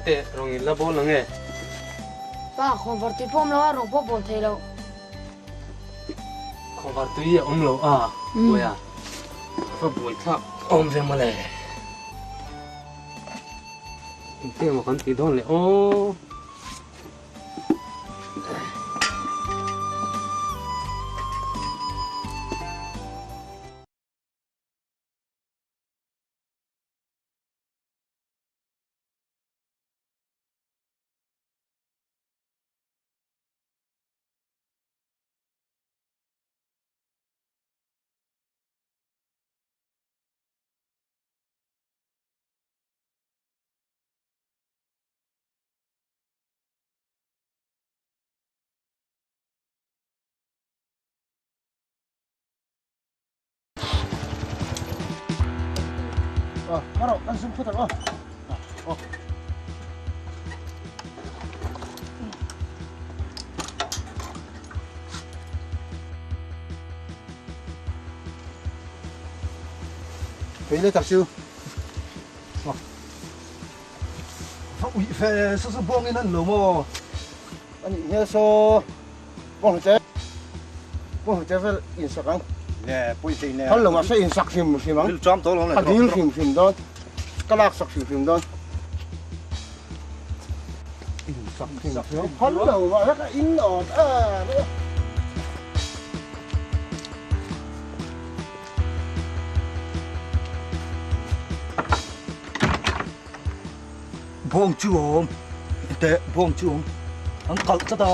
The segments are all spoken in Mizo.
Mate, rawng in la bawl ang e. Pa, khawnvar tui pawh awm lo a, rawng pawh bawl thei lo. Khawnvar tui a awm lo a, buaia va buai thlak awm ve mawle. Engtin emaw kan tih dawn leh aw. Va uih ve saw saw bawngin an lo maw? A nih hmel saw bawng che bawng che vel insak ang. Nge pawi thei nen. Phal lo mahse insak hrim hrim ang. Dil cham tawh lo le. Ka dil hrim hrim dawn. Ka lak sak hrim hrim dawn. Insak hrim hrim. Phal lo mahse ka in awt em em. Bawng chu awm teh bawng chu awm an kalh tlat a.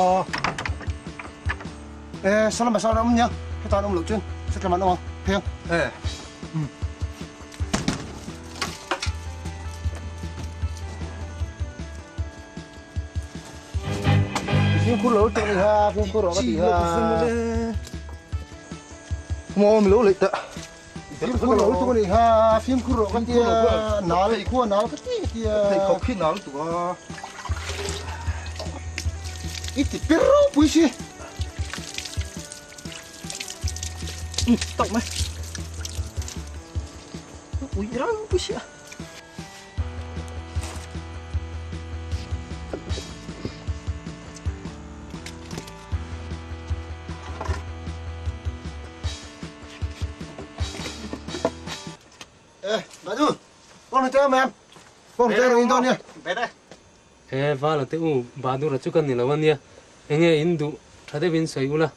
E salam a salam awm nia heta an awm loh chuan setlam an awm ang pheng. E um. Fimkhur lo lutuk a ni kha fimkhur rawh ka ti kha. Maw mi lo leh teh. Fimkhur lo lutuk a nih kha, fimkhur rawh ka tia, nal khua nal ka ti ka tia. Pheikhawk khi nal lutuk a. I ti pir ropui si. Tak mai. Ui ropui si a. Ê, bà Du, con người chơi mẹ, con người chơi rồi in nha. He vala te u Badura chu kan ni lo ania, enge in duh tha deuh in sawi ula.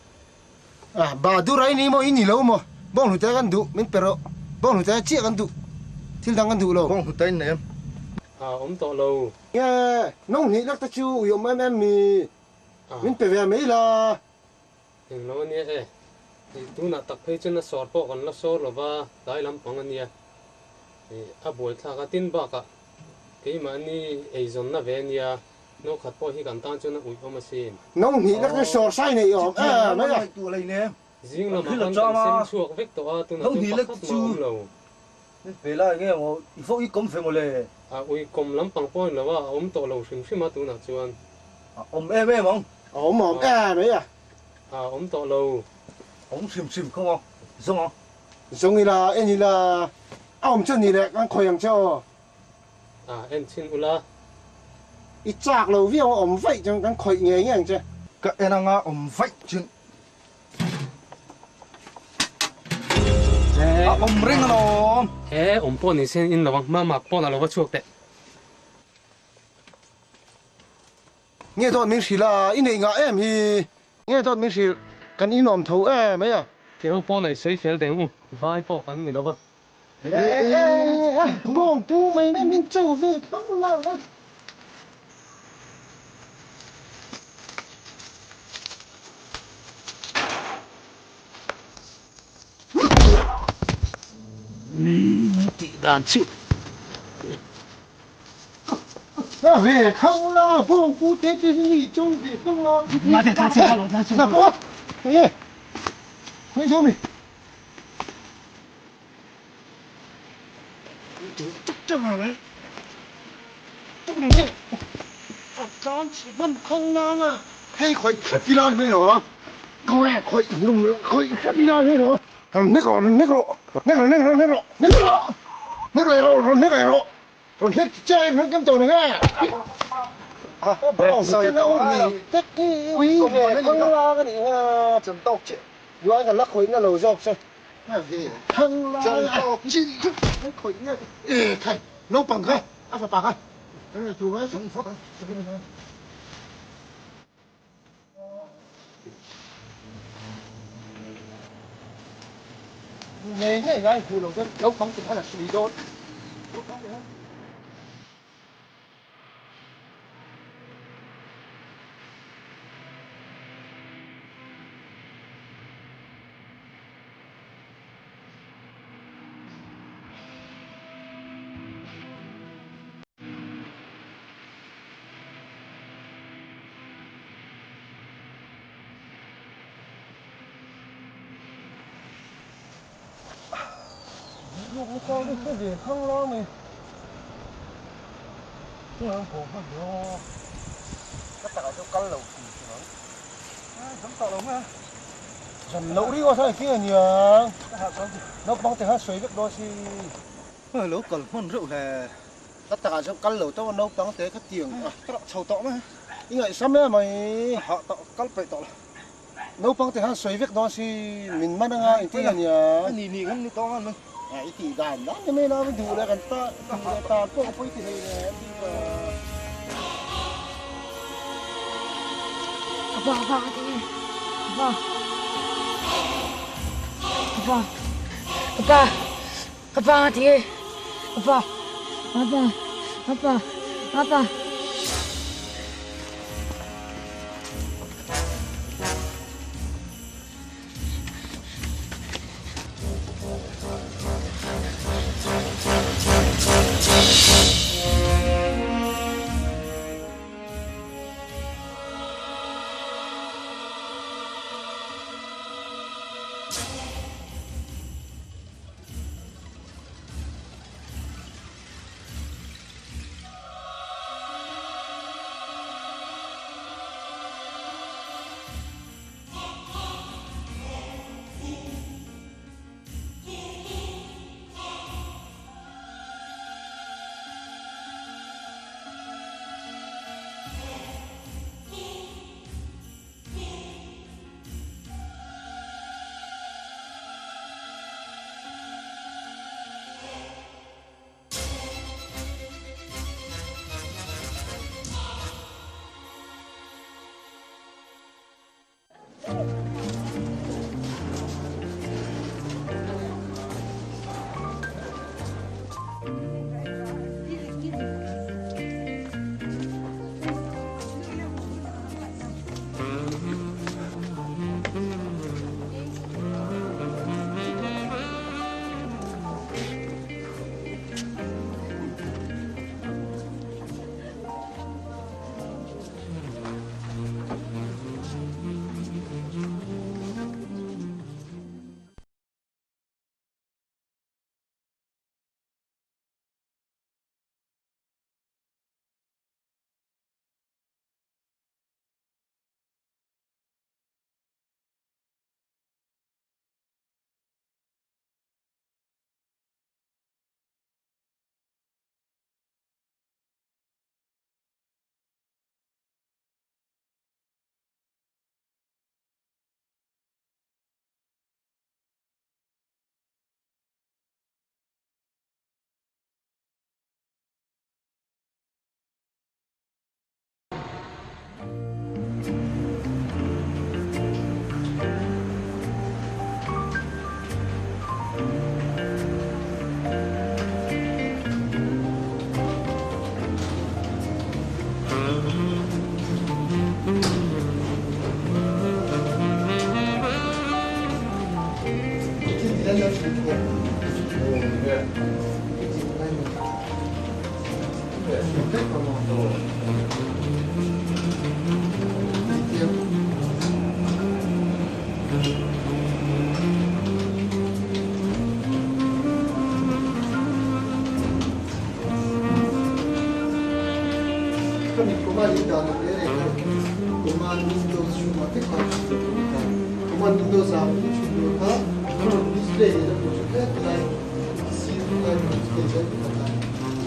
À, bà Du rai ni maw in ni lo maw, bawng hlute kan duh min pe rawh, bawng hlute chiah kan duh, thil dang kan duh lo. Bawng hlute in nei em? À, awm tawh lo. Nge, nong hnih lak te chu ui awm em em mi, min pe ve mai la. Eng lo ania e, ih tunah tak phei chuan a sawr pawh kan la sawr lo va, tlai lampang ania. Ih a buaithlak a, tin bakah keimahni eizawnna ve ania, no khat pawh hi kan tan chuan a uih awm asin. No hnih lek chu sawr sai nei awm em mai a. Zing lamah khan kan sem chhuak vek tawh a, tunah chuan pakhat mah awm lo. Ve lai nge maw i va uikawm ve maw le? A uikawm lampang pawh a ni lo a, a awm tawh lo hrim hrim a tunah chuan. A awm em em ang. A awm awm em mai a. A awm tawh lo. Awm hrim hrim kho ang. Zawng ang. Zawng ila, en ila. A awm chu ni leh kan khawi ang che aw. A en chhin ula. I chak lo viau a awm vaih chuan kan khawih ngei ngei ang che. Ka en anga awm vaih chuan. A awm reng alawm. He awm pawh ni se in lo ang. Mama pawn a lo va chhuak teh. Nge dawt min hrilh a, i neih ngah em hi? Nge dawt min hrilh, kan inawm tho em mai a. Keu pawh nei sawi fel deng u, vai pawh kan ni lo va. E e e, bawng pu mai mai min cho ve tho la la. Tih dan chu. Na ve khang la bawng pu te te hi ni chawng ve khang la. Na te ta che lo ta che. Na po. Ê. Khui zo mi. Chak chak a le. Tuk ni. A tan chi ban khang na na. Hei khoi ti lai mai lo. Khoi khoi lung khoi ti lai mai lo. Nek ro nek ro nek ro nek ro nek ro nek ro nek ro nek ro. Ngei ngei ngai hmu lo chuan naupang te khan a sawi dawn. Lo kal hman reuh hle. Ka takah chuan kal lo tawh a naupang te kha tiang a chho tawh mai. I ngaihsam em mai. Hah tawh kal peih tawh lo. Naupang te khan sawi vek dawn si min man anga engtin a nia. A ni ni kan ni tawh ang mai. A i tih dan dan ni mai la duh leh kan ta duh leh tan pawh ka pawi ti hlei le a ti ta. Ka pa ka pa ka ti nge ka pa ka pa ka pa ka pa ka ti nge ka pa ka pa ka pa ka pa.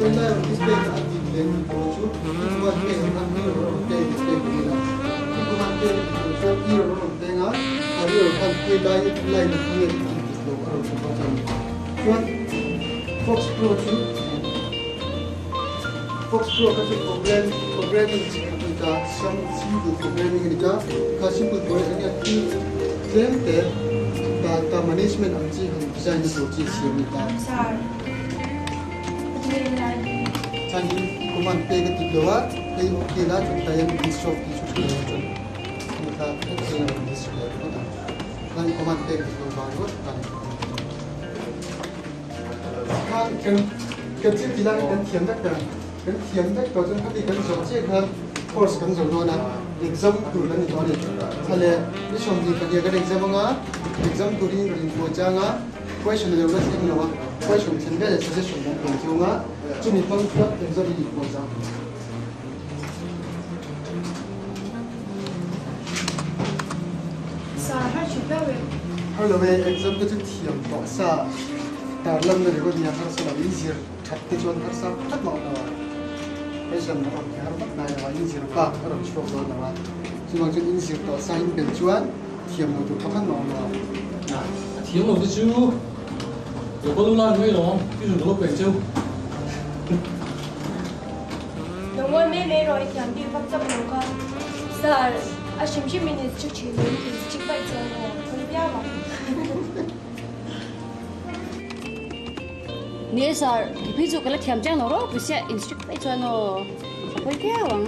Khawilai rawn display kha a dik leh dik lo chu i command pek ang khan error a rawn pek display ta ila. I command pek a dik loh chuan error a rawn peng a, kha error khan khawilai line ah kha nge i tih dik loh a rawn hre dawn a ni. Chuan Fox Pro chu Fox Pro kha chu program programming chi khat a ni ta, some simple programming a ni ta, kha simple programming a nia thil tlem te data management ang chi han design na tur chi siam a ni ta. Chuanin command pek a dik lo a, hei ok la chuan tlai an list off tih chu tha lo a chuan hemi kha heti hian a rawn list leh ringawt ang. Khan command pek dik lo vang ringawt khan khan kan kan thil ti lai kan thiam vek ta kan thiam vek tawh chuan khati kan zawh chiah khan course kan zo dawn a, exam tur kan ni tawh a ni. Thla leh ni 22 kan exam anga exam turin rawn inbuai chang a. Question a lo la thleng lo a, question thlen vel leh suggestion kan pe chung a, chumi hmang chuan engzawt in inpawh zau. Sa har thin viau e. Har lo e, exam te chu thiam tawh sa tar lam na ringawt nia harsa lo in zir that te chuan harsa that mah lo a, question a awm khi har vak ngai lo a, in zir bak a rawn chhuak dawn lo a, chuvang chuan in zir tawh sa in bel chuan Thiam lo tur pakhat mah awm lo. A thiam lo te chu lo kal ulai mai lawm, i zun lo peng cheu. Lo ngawi mai mai rawh i thiam bik vak chak lo kha. Sir, a hrim hrim in inchik thin in inchik vaih chuan aw, hawi viau ang. Ni e sir, kei chu ka la thiam chiang lo rawh pui sia, inchik vaih chuan aw, hawi viau ang.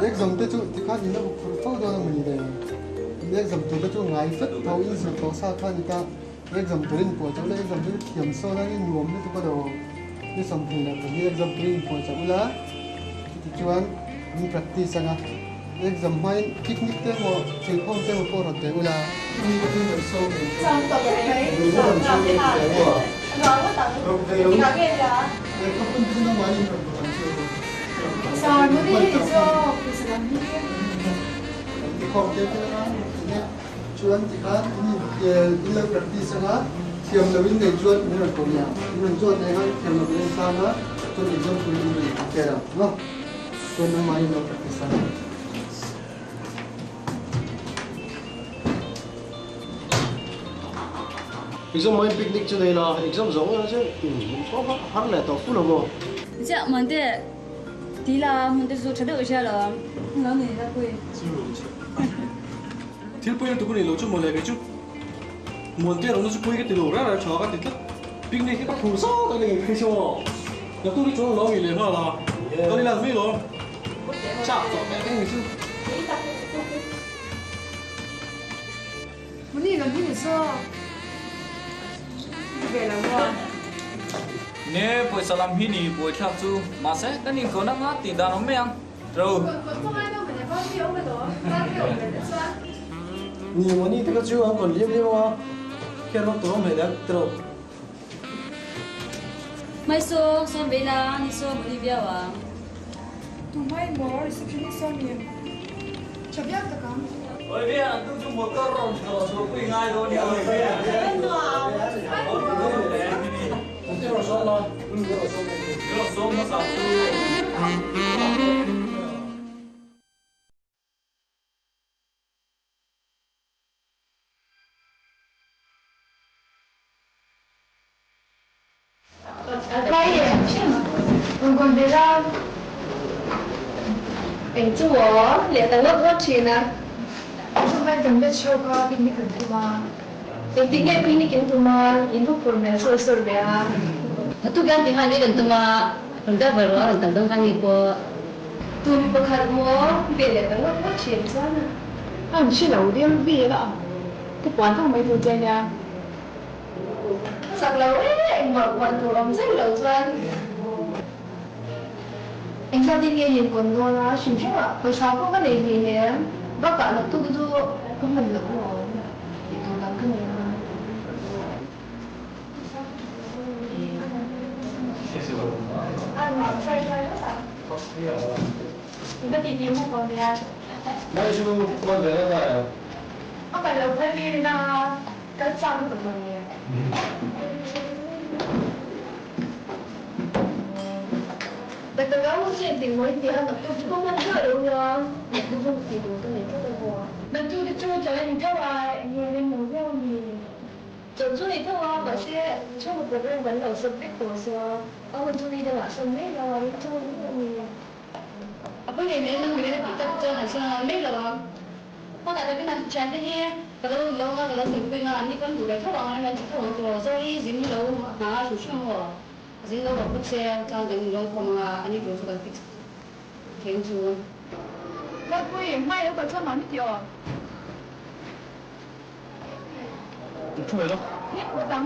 Exam te chu tikhan in a uk phur fo dawn a mawni le. In exam tur te chu ngai fek tho in zir tawh sa kha a ni ta. Exam turin pawh chauh la, exam te chu thiam sawn a ni nuam lutuk a lo. Ni 22 exam turin pawh chauh ula, chutichuan in practice anga exam hmain picnic te emaw cheikhawm te emaw pawh rawn pe ula. Mi ka tin rawn sawm ve chu. Rawn sawm ve chu a. Lehkha phun te chu nangmahni in rawn bawk ang chu. Chuan tikhan in in lo practice anga thiam lo in nei chuan min rawn ko nia min rawn zawt leh anga thiam lo in sang a chuan exam turin in rawn prepare ang maw chuan nangmah in lo practice ang. Exam hmain picnic chu nei la exam zawh ngei chuan in thawk har leh tawh fu lo maw. Chiah Mante Ti la, hmun te chu tha deuh i hria lo ang. Lo nei la pui. Thil pui lutuk a nih loh chu mawle kei chu. Muante rawhna chu pui ka ti lo reng reng tha ka ti tlat. Picnic hi ka phur zat a ni ngei phei chu aw. Naktuk hi chuan lo ngei leh nghal a. Kan inlan mai lo. Chak tawh teh reng ni chu. Muni lam hi ni zawk ve lo maw? Ne pawisa lam hi ni buaithlak chu mahse kan inkawn anga tih dan awm mai ang ro. Ni Muni te kha chu an kawn liam liam anga khian vak tur awm hlei nek tiro. Hmaisaw sawm ve ila ni saw Muni viau ang. Tumai maw receptionist saw mi tha viau tak ang. Oi vian an tu chu motor rawn tlawh chhuah pui ngai dawn ni oi vian. Rawh sawm hmasa chu. Eng chu maw leh ta ngawt ngawt thin a. Chuvang kan bet show kha picnic kan tum a. Engtik nge picnic in tum a, in va phur hmel sawr sawr ve a. Tuk hian ti khan kan tum a, rawn driver ruah a rawn tam dawn khan ni pawh. Tum pakhat maw ve leh ta ngawt ngawt thin chuan a. An hre lo deuh vel a ang. Ka puan vak mai tur che nia. Chak lo e, engmah puan tur awm zeuh lo chuan engzat in nge in kawn dawn a, hrim hrim ah pawisa pawh ka nei hlei hnem, bakah naktuk chu ka hman loh maw tih tur dang ka nei a. A kal lo phal mi rin a kal chak lutuk lo nge. Ka hun chu engtik maw i ti a, naktuk chu ka hman chiah lo nia, naktuk chu tih tur ka nei tlat a maw. Naktuk te chu chawlh a ni tho a, eng nge rem lo viau a mi? Chawlh chu ni tho a, mahse chhungkaw program kan lo sawp vek tawh sia, a hun chu ni dangah sawn mai lo a, rem chang viau a ni. A pawi leh hmel nang mihring a tih tak chuan an sawn a mai lo ang. Hmanah takin an thiante hi ka lo lo anga ka lo sawi pui anga an ni pawn duh ve tho ang an ti tho ang tiraw Zori zin lo hna a hrim hrim maw a zin lo rawh bawk se tlang kan inrawn khawm anga a ni tur chu kan fix thei ang chu. Lalpui, hmai lo kal chuan mah mi tih aw. Thu mai lo. Ni phawt ang.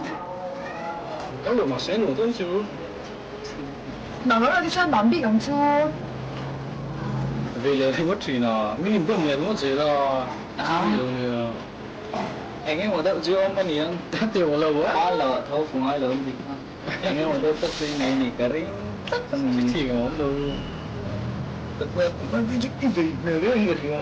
Kal lo mahse nuam dawn chu. Nang lo te chuan mam bik ang chu. Ve leh ringawt thin a, mi in bawm leh ringawt zel a, a lo nia. Eng emaw deuh chu awm a niang. A ti awm lo a. A lo tho fu ngai lo dik kha. Eng emaw deuh tak chu i nei ni ka ring tlat a ni. Thik a awm lo. I bei hmel riau hi ka hria.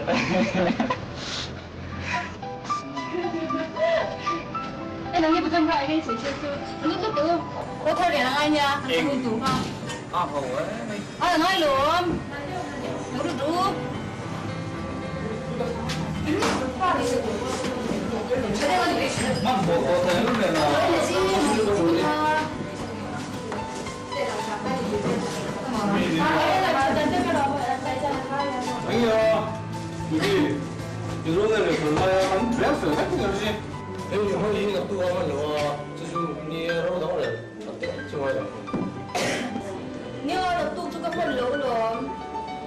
Nia, naktuk chu ka hman lo alawm.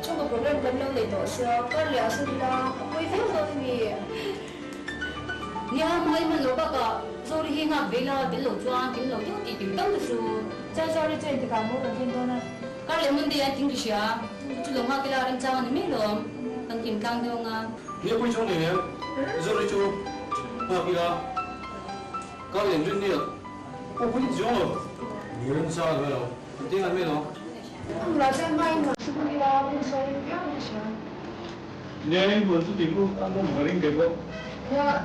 Chhungkaw program kan lo nei tawh sia, kar leh ah sawn ila a pawi viau dawn a ni. Nia, hmangaih hman loh bakah Zori hi nghak ve ila tel lo chuan kim lo deuh tih kim tam te chu. Chuan Zori chu engtikah maw kan rin dawn a? Kar leh Monday an tling ri hria, chu lo nghak ila remchang a ni mai lawm, kan kim tlang deuh anga. Nia pui chuan eng em? Zori chu nghak ila kar leh rin nia pawh pui chiang lo. Ni remchang a ni mai lo, kan teng a ni mai lo. Amah chuan hmain rawn suk ila hun sawi viau in ka hria. Nia in buan chu tih mu a nawm ka ring ve bawk. Nia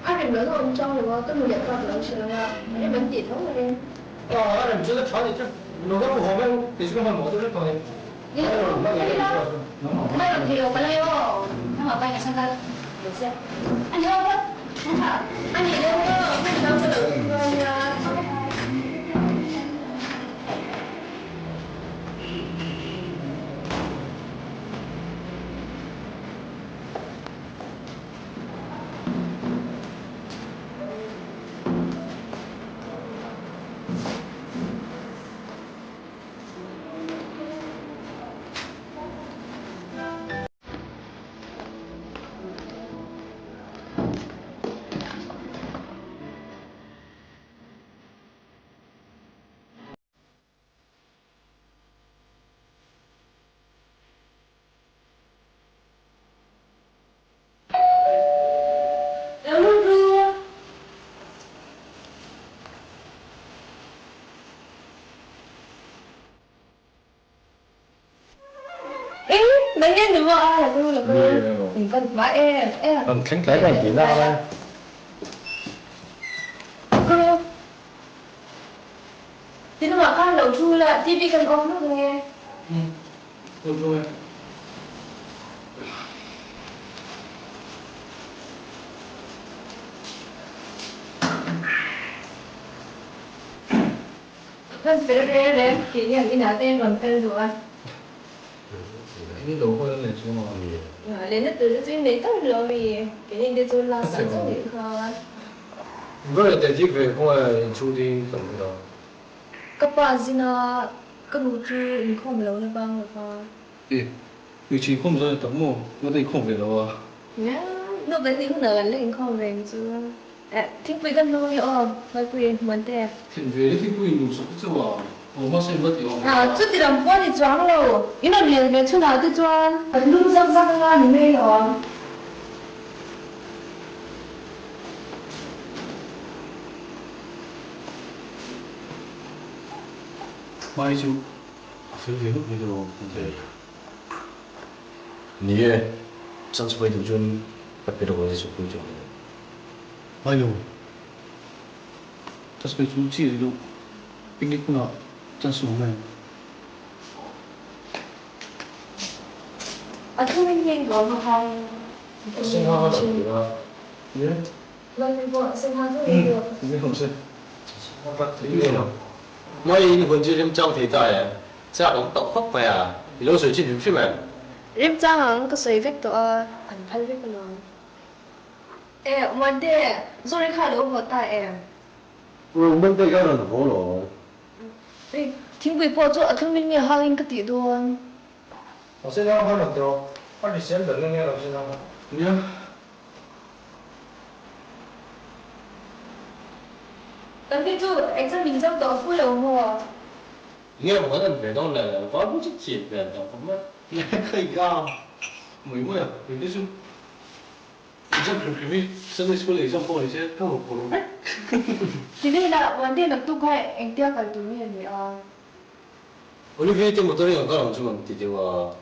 a rem lo na awm chang lo a, ka nu leh pa ka lo hrilh ang a, rem an tih tho ka ring. A rem chu a tha ni chu, lo ka ru haw mai ang, kei chu ka hmanhmawh deuh vek tawh a ni. Nia ka rawn thei lo ka lai aw, nangmah pain a chhan kha lo se. A ni ho phawt, a ni lo maw, hman dang ka lo tum dawn nia. Lo lut ru. Eng nang nge ni maw a lo lut lo in van hma em em. An thleng tlai tlai tih nak lai. Kru. Tinumah khan lo thu la TV kan off lawk nge. Lo thu e. Kan fel reng reng tih hian inah te rawn fel duh a. Ini lo hawi an leh chu maw? Lehna tur te chu in nei tawp lo mi, keini te chu last ah chauh nih kha. Vawih te dik ve kawng a inchhung ding tam hun a. Ka pa zina ka nu chu inkhawm lo la bang lo va. E, hmeichhe inkhawm zan tak maw? Nga te inkhawm ve lo a. Nia, nu kan nih hunah kan la inkhawm ve ang chu. Eh, thingpui kan hmang nge aw, Hmaipui Muante. Thlen ve le thingpui in duhsak te chauh a, aw hmasa in va ti awm. Ah, chuti lam pawh a ni chuang lo. In rawn lel ve chhunah te chuan kan lum zak zak anga ni mai lawm. Hmai chu a fel ve ngawt mai tawh awm ang. Ni e, chance pawh i duh chuan ka pe lo ang che chu pui chuang lo. Hmai lo, chance pawh i chu chi a ni lo, picnic hunah chance awm em? A thlum in nge engvang a hang Sengha a tih a nia. Lal pawh sengha tho in duh. Ni hawm se. Mai in hun chu remchang thei ta e. Chak awm tawh khawp mai a, i lo sawi chin hrim hrim em? Remchang ang ka sawi vek tawh a, an phal vek alawm. E, Muante, Zawri kha a lo haw ta em? Muante ka rawn haw lo. Ei, thingpui pawh chu a thlum in nge hang in ka tih dawn. Mahse nang khan rawn ti rawh, a hrisel ber nge nge lo sin ang. Nia. Kan ni chu exam in zo tawh fu lo maw? Nge maw kan en ve dawn le, Valbu chu chip ve an tam khawp mai. Nge ka i ka mui mui a, eng te chu exam hrim hrim hi Sunday school exam pawh ni se ka hmu phur vek. Ti velah Muante naktuk kha engtia kal tur nge ni a? Olivia te motor in an kal ang chu an ti deuh a,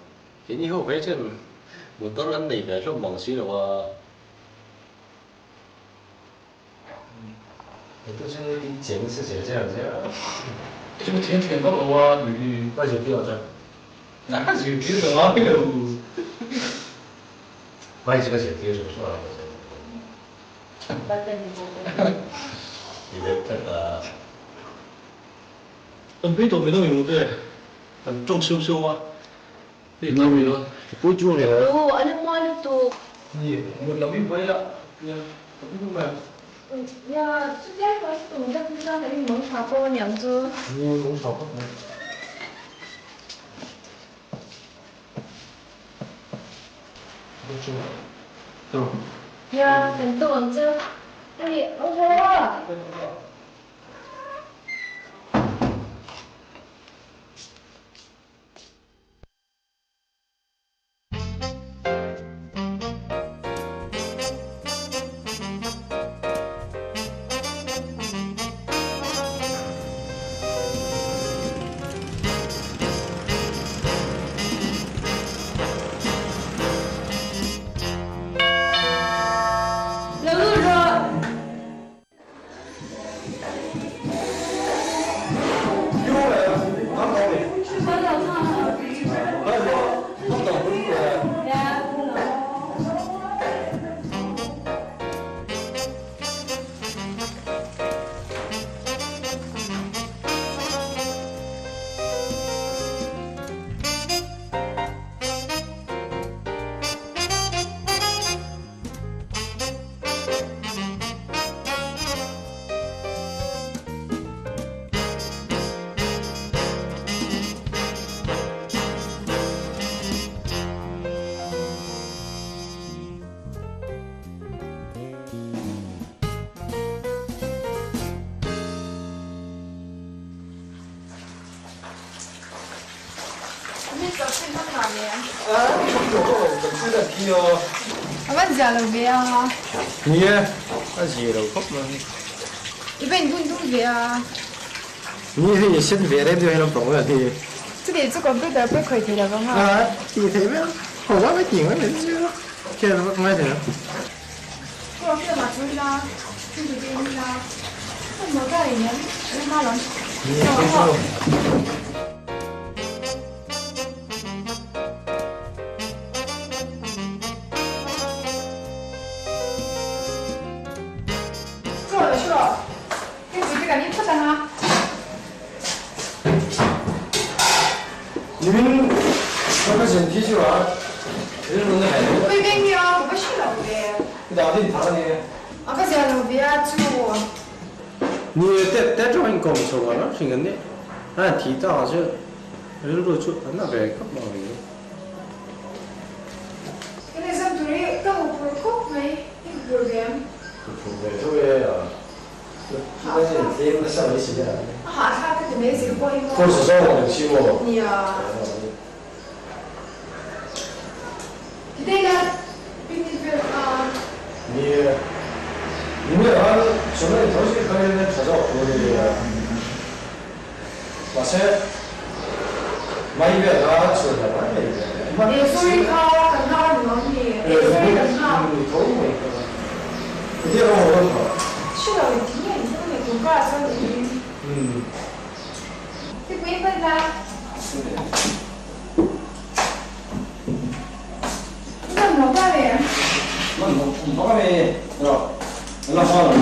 keini ho ve chuan motor an nei ve hlawm mang si lo a. Hetu chu in cheng nasa zel zel ang zel a. Chu thiam thiam vak lo a nui hi. Ka zirtir ang chuan. A zirtir ka ngai lo. Hmai chu ka zirtir hrim hrim ang chuan. Ti deuh tlat a. Kan phei tawh mai lo eng te kan tawng siau siau a hei tlai mai lo. Pui chu nge. Aw a la hma lutuk. Ni mut lam hi buai la nia ka pui mai ang. Nia chutia class tum tak hi chuan kan inmawng tha pawh aniang chu. Ni mawng tha khawp mai. Nia kan tawng ang chu. Hei aw haw. Lo lut rawh. A van zia lo ve a. Ni e, a zia lo khawp mai. I va inbun dum ve a. Ni hei i sen ve rem deuh hian awm tawh mai a ni. Chutih chu computer pawh i khawih thei lo vang a. A ti thei mai a, ho zau mai ti ngai mai chu khian vak ngai thei lo. Aw fiam ah chu ila, thil te in ila, hmanhmawh ta reng em, a hma lam. Ni e, kei chu. Chaw lo hre rawh, hei pui te kan in phawt ang a. Nimin ka ka zin thi chu a, rilru na heh. Pui veng hi a, ka va hre lo ve. I dah din thar a ni e. A va zia lo ve a chu. Ni e, tep te atang in kawm chho a ram hring an ni. A han thi tak ah chu rilru chu an na ve khawp mai ang. Kan exam tur hi ka huphurh khawp mai, i huphurh ve em? Huphurh ve tho e a. Tlem nasa mai si a. A hahthlak ka ti mai zir pawh hi maw. Course zawng ang si maw? Nia. Ti daih la picnic vel kha. Nia. Ni a khan chawhmeh tho zir kha hian tha zawk tur a ni a. Mahse mai vel kha chhuan hlauh mai mai ve. Eh sorry kha kan nghak a ni lo ni. Eh sorry kan nghak. Tho mai kha. Engtia ka haw dawn kha? Hre lo in ti nge in thil nge tum karah chuan in ring. Ti pui hman la. Hman vak a mi rawh la hma lo.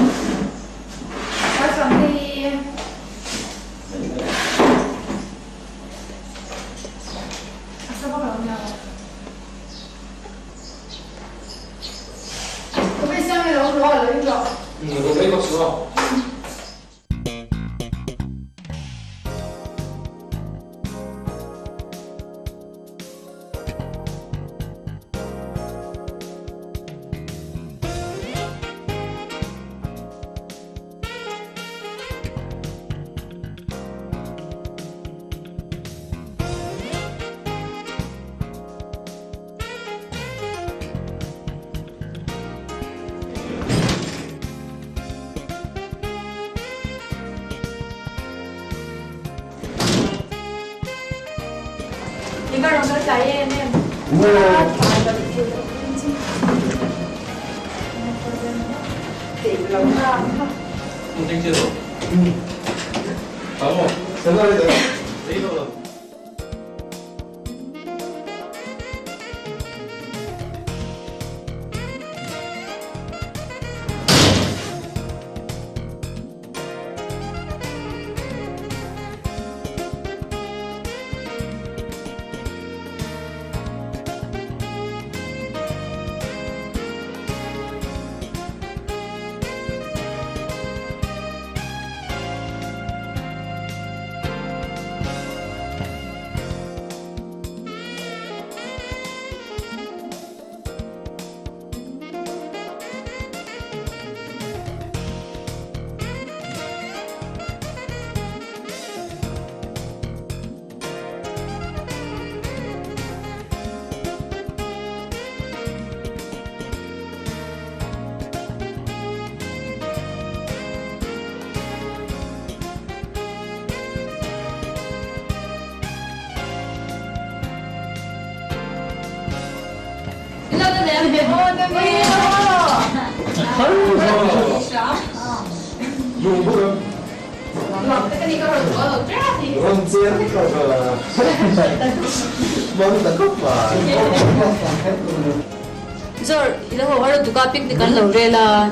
Zor, i lo haw har lutuk a, picnic an lo rel a,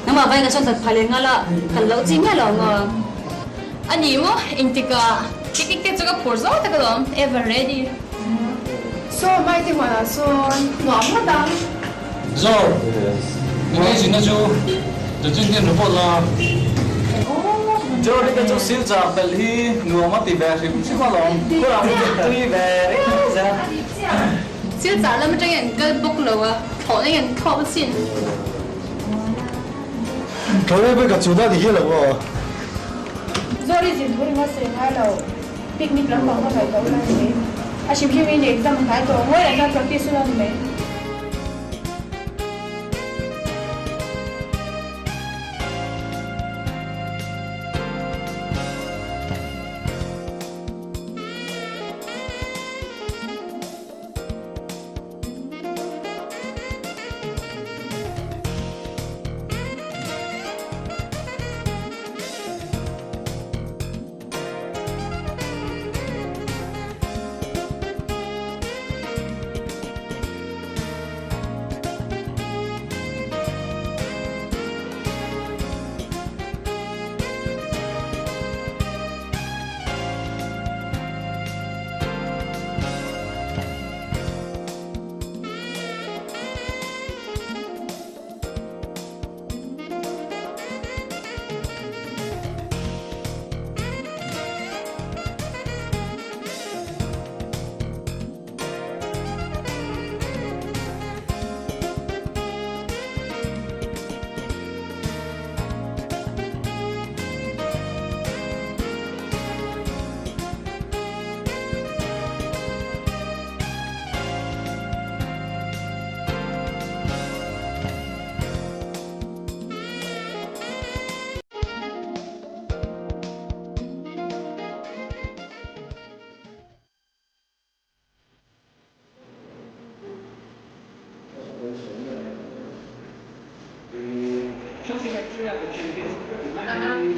nangmah vain ka sawn that phah leh nghal a, kal loh chi miah lo ang aw. A ni maw, engtikah picnic te chu ka phur zawk tak alawm, ever ready. Saw mai te huanah sawn nuam ngawt ang. Zor, engei zinna chu Jachin hian report la. Jor hi te chu silchar pelh hi nuam a ti ve hrim hrim alawm, khuang tui ve ringawt zel. Silchar lam atangin an kal bawk lo a, thlawhna in an thlawk asin. Thlawhna pawh ka chu dan hi lo aw. Zor i zin thu ringawt sawi ngai lo. Picnic lampang ka ngaih loh la ni mai. A hrim hrim in exam a hnai tawh ngawi reng a practice ula ni mai.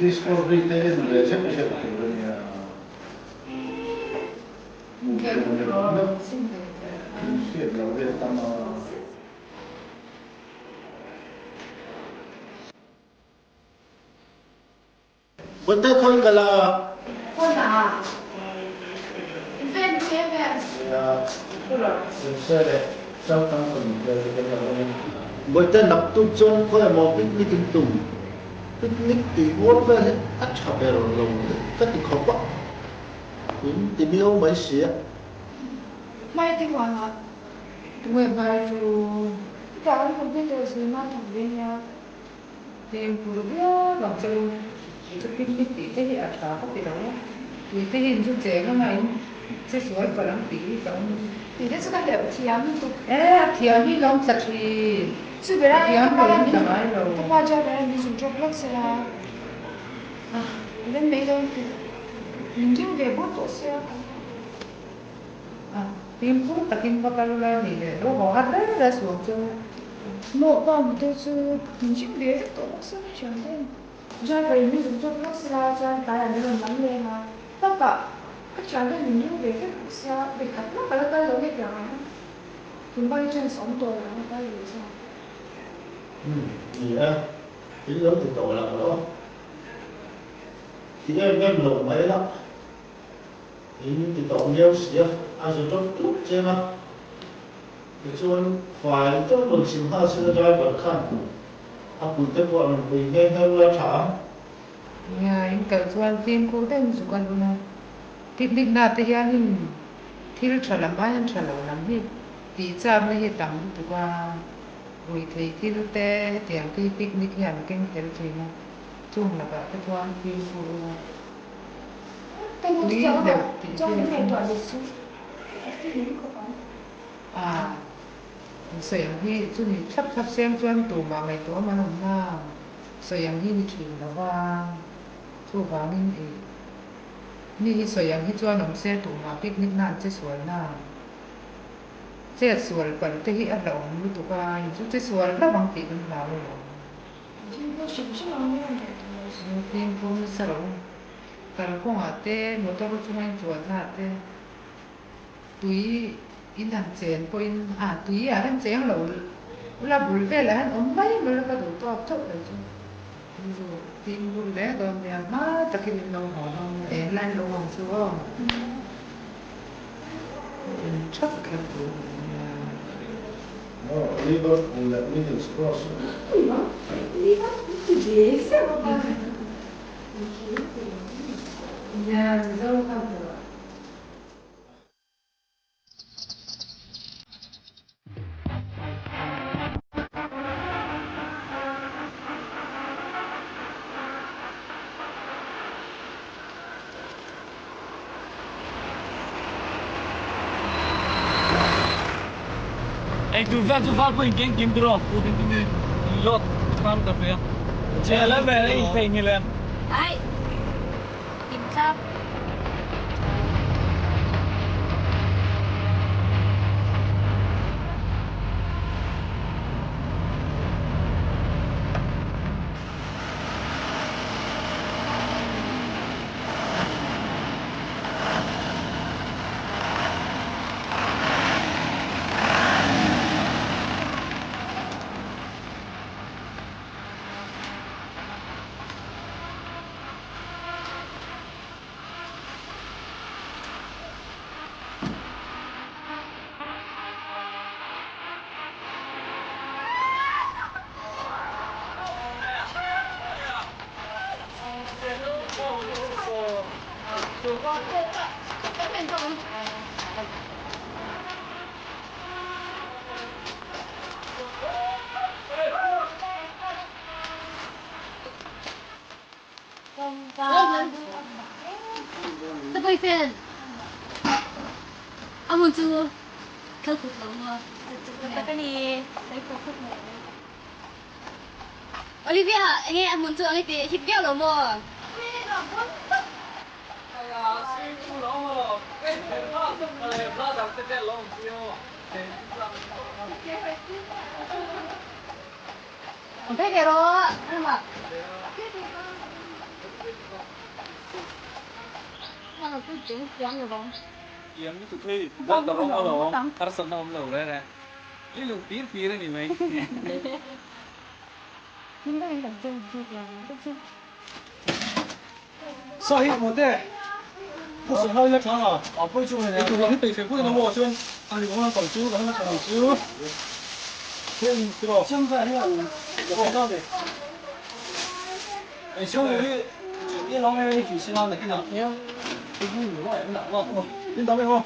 Discovery te en ve zeuh zeuh tur a nia. Hriat loh vel tam a. Bawihte khawi kal a? Phone ah in ven che ve. Nia, Simse leh Southampton inkhel te kan lo en. Bawihte naktuk chuan khawi emaw picnic in tum? Picnic tih rual vel hi a tha ber lo ka ti khawp a, in ti miau mai sia. Hmai te huanah. Tunge hmai chu? Chutah kan computer zirna thawk ve nia. Fimkhur viau ang che u. Chu picnic tih te hi a tha ka ti lo a, tui te hi in zu cheng anga in che sual palh ang tih hi ka awm. Tui te chu ka hleuh thiam lutuk. E, a thiam hi lawm tla thin. Chu ber A a thiam ka pa lo in min tla ngai lo. Ka pa driver a min zuk drop lawk sela. A rem mai dawn tih min ring ve bawk tawh sia. A, fimkhur takin va kal ula nih leh lo haw har reng reng suh ang chu. Maw pa motor chu min ring ve vek tawh bawk sia ka thiam em. Driver in min zuk zawk lawk sela chuan tlaiah min rawn lam leng a, bakah ka thiam ten min ring ve vek bawk sia vekhat mah ka la kal lo nge piang ang. Tun bak hi chance awm tawh lo ang a kal ve chuan. Umm ni e, in lo ti tawh lang lo. Ti em em lo mai la. In ti tawh miau si a, a zu ṭawp ṭawp cheng a. Tichuan, fai deuh rawn chim nghal sela driver khan a pui te pawh a rawn pui nghe nghe ula ṭha ang. Nia, in kal chuan fimkhur deuhin zu kal ula, picnic na te hianin thil ṭha lam aiin ṭha lo lam hi tih chakna hi a tam lutuk a, ruihtheih thil te hetiang te hi picnic hian a keng tel ṭhin a, chung lakah te chuan fimkhur ula. Tui hleuh tih vel chu a sawi ang hi chumi thlap thlap seng chuan tumah ngaihtuah awm an awm na sawi ang hi ni thin lo va, chuvangin ih mi hi sawi ang hi chuan awm se tumah picnic na an che sual na chet sual palh te hi a hlauhawm lutuk a, in chu che sual hlauh ang tih kan hlau alawm. Fimkhur nasa lo. Kalkawngah te, motor chunga in chuannaah te, tui in han chen pawhin a tui ah hian cheng lo ula bul velah hian awm mai mai ula ka duh tawk theuh lo chu. Zu fimkhur hle dawn nia hma takin in lo haw dawn nia eng lai lo awm chu aw. In thap kher tur a ni nia. Liverpool leh Middlesbrough. Ei tur vel chu val pawh in keng kim tur aw pu ding ding in load khan ka pe a che la vel a in thei ngil em. Ai kim thlap. A hmun chu thal kut lo maw? Tak a ni. Olivia, enge a hmun chu ang i ti hip viau lo maw? Ang phei ve rawh, a Thiam lutuk hei, bawk a rawng alawm, harsatna awm lo reng reng. I lung fir fir a ni mai. Sa hi maw te? Pu sawm lai la tlang a. A pawi chu hei tur lam hi peih fek pawhin a maw chuan a ri awm a kal chu kan la tlang ang chu. Heng tiraw? Chiang zai hian ka ta ni. Ei chiang hi i lo nge hi sila nakinah hian i bu lu ai an dah maw. In dam emaw?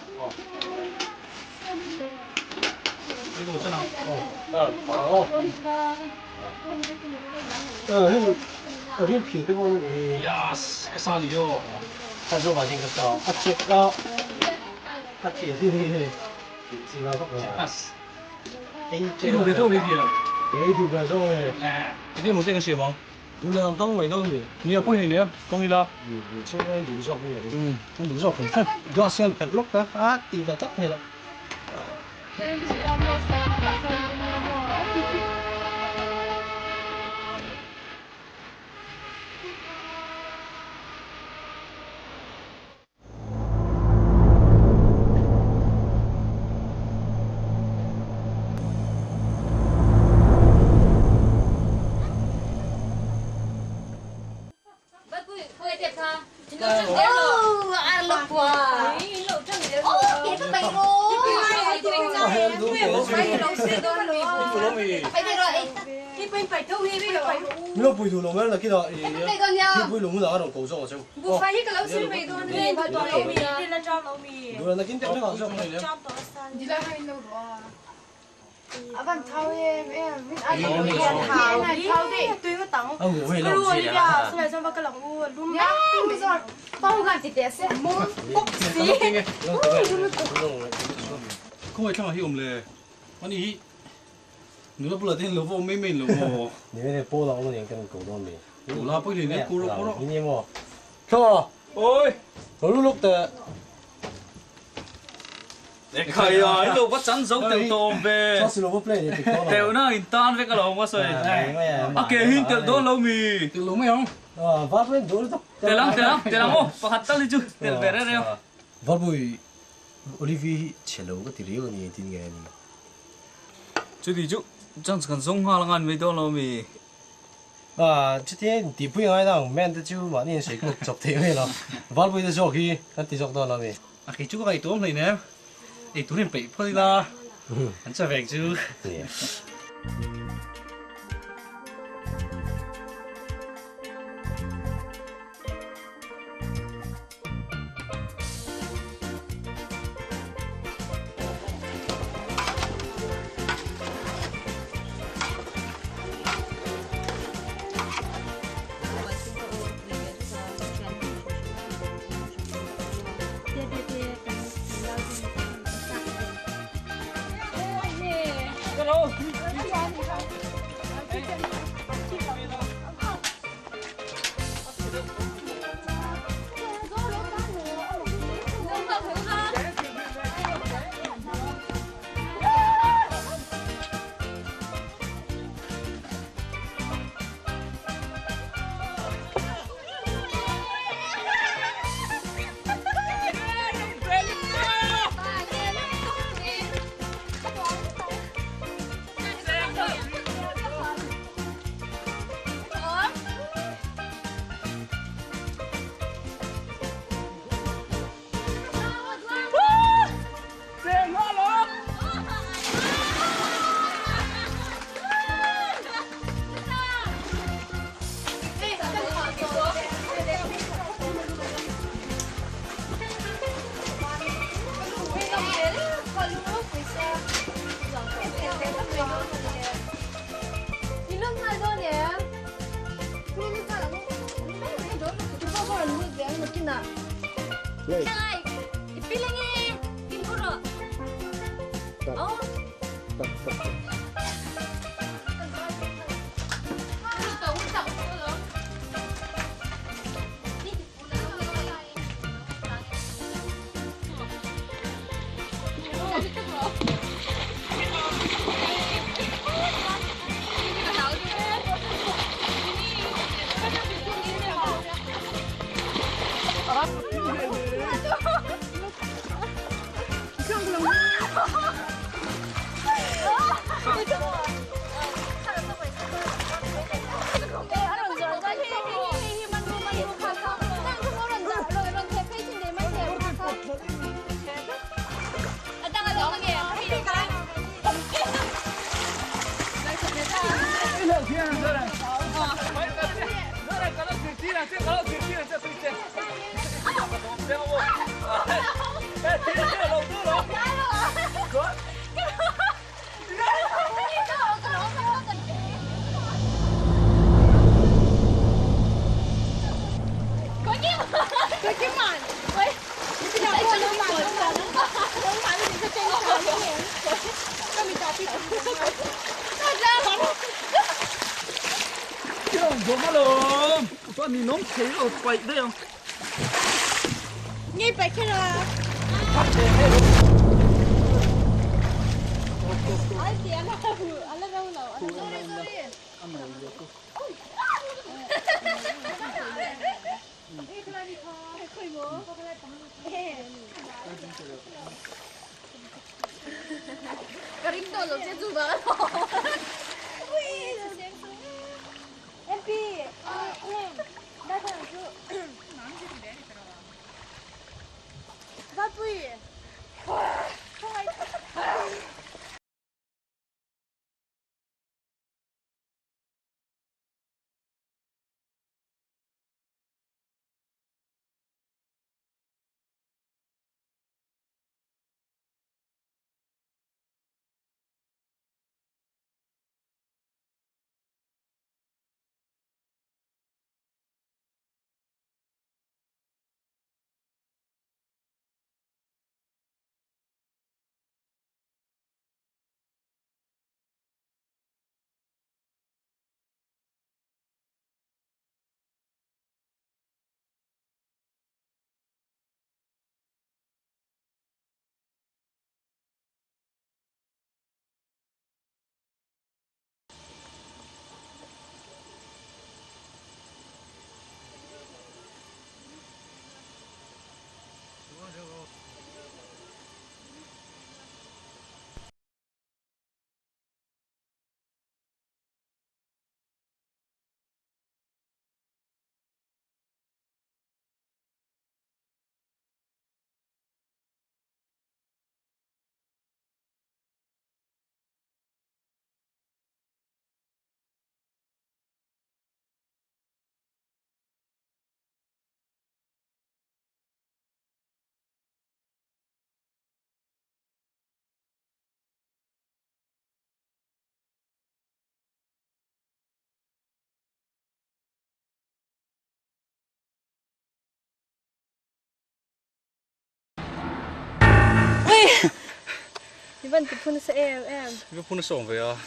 I van ti phun nasa em em. I va phun nasa awm ve a.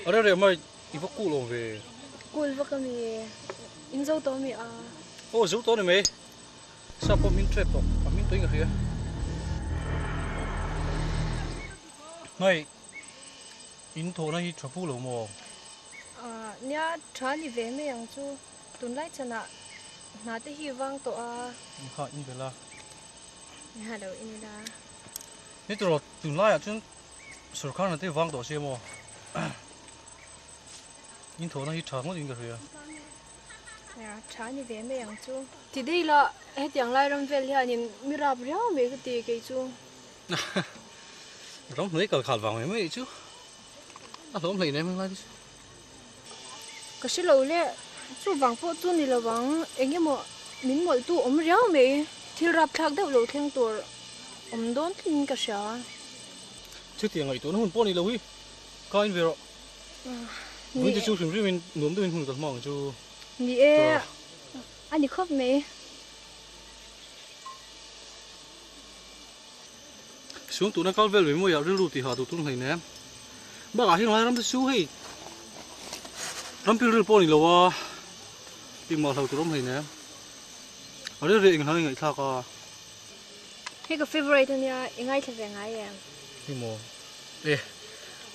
A reh reh mai i va kul awm ve. Kul vak a mi. In zo tawh a mi a. Aw zo tawh a ni mai. Sa pawh min trap tawh a min tawhin ka hria. Mai in thawhna hi tha fu lo maw? Nia tha ni ve mai ang chu. Tunlai chanah hna te hi vang tawh a. Kha in ve la. Nia lo in ila. Ni tawh tunlaiah chuan sorkar hna te vang tawh sia maw? In thawhna hi tha ngawt in ka hria. Nia tha ni ve mai ang chu. Ti daih la hetiang lai ram vel hianin mi rap riau mai ka ti kei chu. Ram hnuai kal khal vang mai mai chu a hlawm hleih nem lai te chu. Ka hre lo le, chuvang pawh chu ni lo ang, eng emaw min mawlhtu awm riau mai, thil rapthlak deuh lo thleng tur awm dawn thlengin ka hria. Chutiang ngaihtuahna hun pawh ni lo hi, ka in ve rawh. Vawiin te chu hrim hrimin nuam deuhin hun kan hma ang chu. Ni e, a ni khawp mai. Suang tuna kal vel ve mawiah rilru tihah duh tur hlei nem. Bakah hian Lairam te chu hei ram pilril pawh a ni lo a, engmah hlo tur awm hlei nem. A ril reh eng hlang i ngaihthlak a. Hei ka favourite a nia, i ngaithla ve ngai em? Ni maw? E,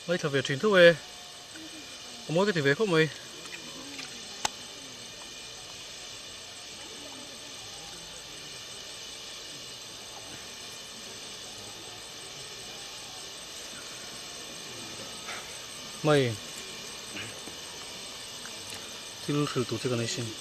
ngaithla ve thin tho e. A mawi ka ti ve khawp mai. Mai thil hrilh tur che ka nei sin.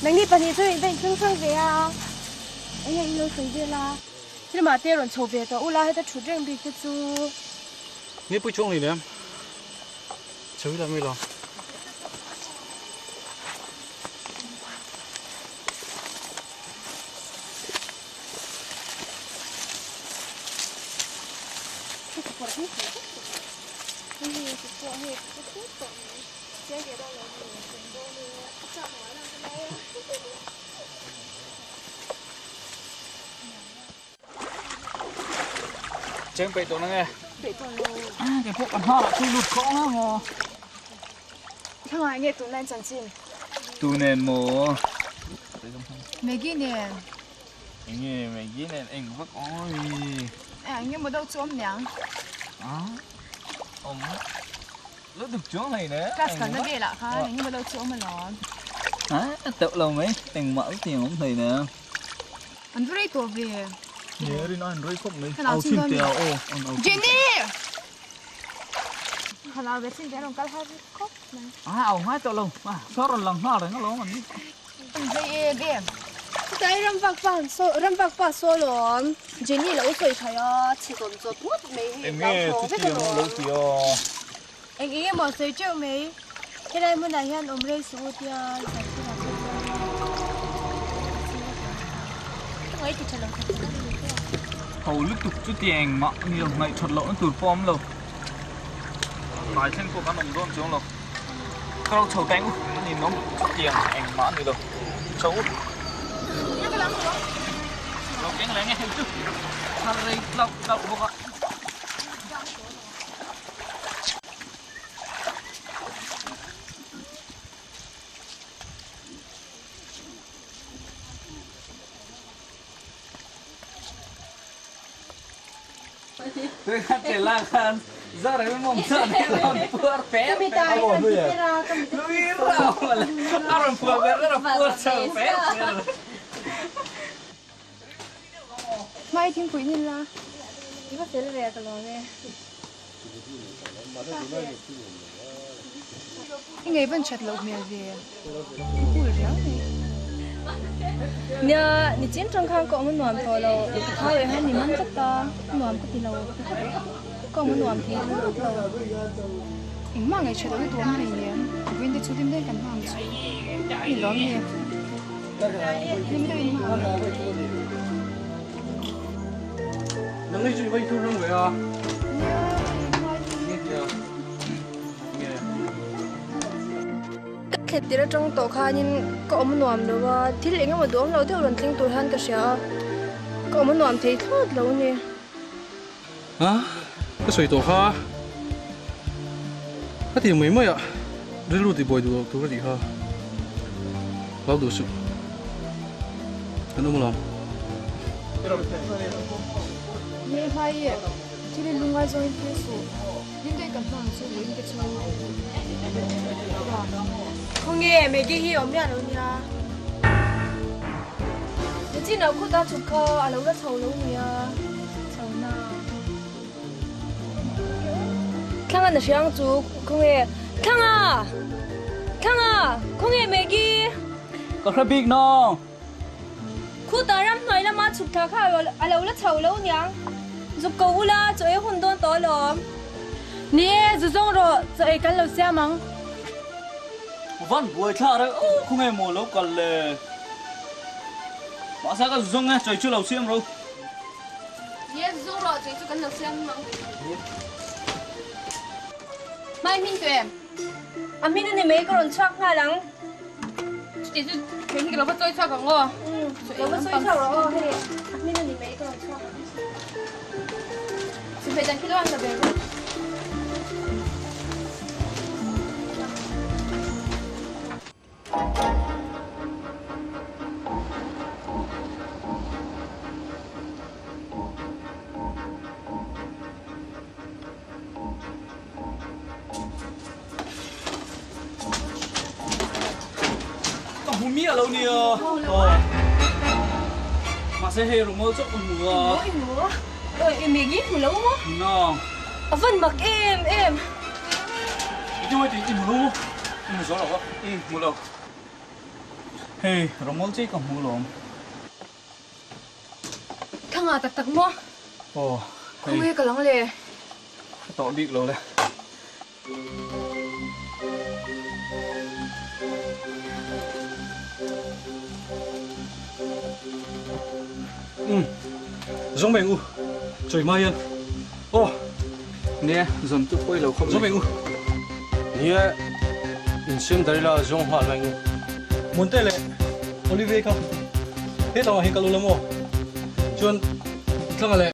Nangni pahnih chu in va intlung hrang ve a, enge in lo sawi vel a? Thil mah te rawn chho ve tawh ula, heta thut reng bik te chu. Ni pui chuang hlei nem, chho ila mai lo. Cheng peih tawh na nge? Peih tawh lo. Kei pawh ka hma ah chu lut khawng a maw? Thlangai nge tunlai chanchin? Tu nen maw? Maggie nen. Enge Maggie nen eng vak awi? Enge maw deuh chu awm niang? Awm lutuk chuang hlei ne. Class kalna velah khan enge maw deuh chu awm alawm. A teuh lo mai, engmah luti ang awm hlei ne. An va rei tawh ve. Nge rin a an rei khawp mai. Au chhin teh a aw an au chhin. Jenny! Ka lau ve chhin teh a rawn kal har khawp mai. A au ngai tawh lo. Saw rawn lang nghal reng alawm an ni. An rei em em. Chutai ram vak pa han saw ram vak pa saw lawm. Jenny lo sawi thai a chhe zawm zawt ngawt mai hei Eng nge chutiang lo ti a? Eng eng emaw sawi teuh mai. Helai hmunah hian awm rei suh u tia zan thil ah chuan ka ti tha lo khat tak a ni tawh. Ho lutuk chutiang engmah ni lo, ngaihthat lohna tur pawh a awm lo. Tlai thleng pawh kan awm dawn chuang lo. Ka lo chho teng u, a ni nawm chutiang engmah a ni lo. Chho u. Lo keng leh nge hei chu thar rei tlauh tlauh bawk a. Hmai thingpui ni la. I va fel ve ka lawm e. I ngei van that loh hmel ve. I cool riau mai. Nia, nichin tang khan ka awm a nuam tawh lo. Ka thau eh han ni man tlat a, nuam ka ti lo. Ka awm a nuam thei thlawt lo. Engmah ngaih that loh na tuam hlei nen. Vawiin te chu hlim daih kan hmang chu. Ni lawm ni. Hlim deuh in hmang ang. Nang hi chu i va i thur reng ve a. Nia, hei hmai hi. Nge tia. Nge. Ka thlet tir atang tawh khanin ka awm nuam lo a, thil eng emaw duhawm lo deuh rawn thleng tur hian ka hria a, ka awm nuam thei thlawt lo a ni. A, ka sawi tawh kha. Ka tih mai mai a, rilru tihbuai duh loh tur ka tih kha. Hlau duh suh. Kan awm alawm. Nge hmai i thil i lungai zawngin thil suh. Hlim daih kan hmang chu vawiin te chu. Khawnge Maggie hi awm miah lo nia. Nichinah khuta chhuk kha a lo la chho lo nia. Chho na. Thlanga na hriang chu khawnge Thlanga! Thlanga! Khawnge Maggie? Ka hre bik nang. Khuta ramhnuai lama chhuk thla kha a lo la chho lo niang. Zuk ko ula chaw ei hun dawn tawh alawm. Ni e, zu zawng rawh, chaw ei kan lo siam ang. Van buai thla reuh aw khawnge maw lo kal le. Mahse ka zu zawng e, chaw ei chu lo siam ro. Ni e, zu zawng rawh, chaw ei chu kan lo siam ang. Hmai hming tu em? A hmin a ni mai ka rawn chhuak nghal ang. Chuti chu thei hi ka lo va chawi chhuak ang aw. Lo va chawi chhuak rawh aw hei a hmin a ni mai ka rawn chhuak ang. Chhumhmeh dan khi lo an la ve rawh. Ka hmu miah lo nia. Mahse hei rumal chauh ka hmu a. Ui hmu a. Ui Maggie hmu lo maw? Nang. A van mak em em. I ti mai tih i hmu lo maw? I hmu zo lo a. Umm hmu lo. Hei, rawngmawl chi ka hmu lawm. Thla ngah tak tak maw? Aw, hei. Khawnge ka lang le? Ka tawh bik lo le. Umm, zawng mai ang u, chawi hma hian. Aw! Nia, zawn chu pawi lo khawp mai. Zawng mai ang u. Nia, insiam dar ila zawng nghal mai ang u. Muante leh Olivier kha he tlangah hian kal ula maw? Chuan tlangah leh.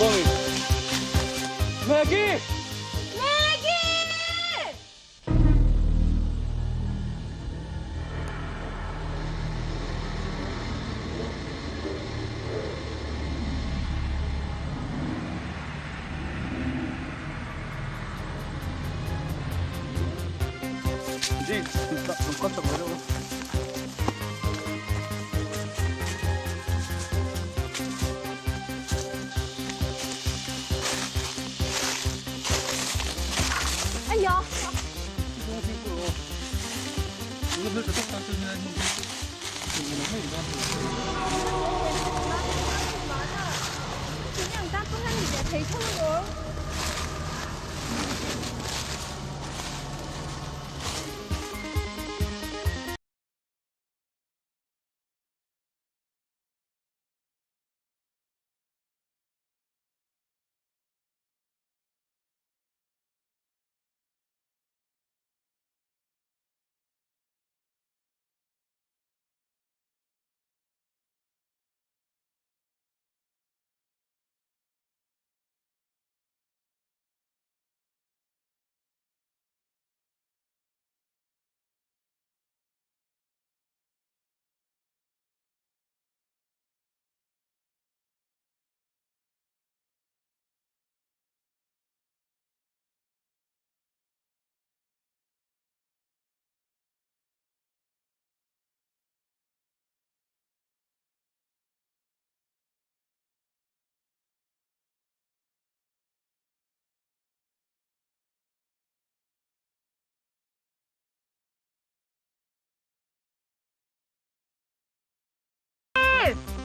Maggie! Maggie!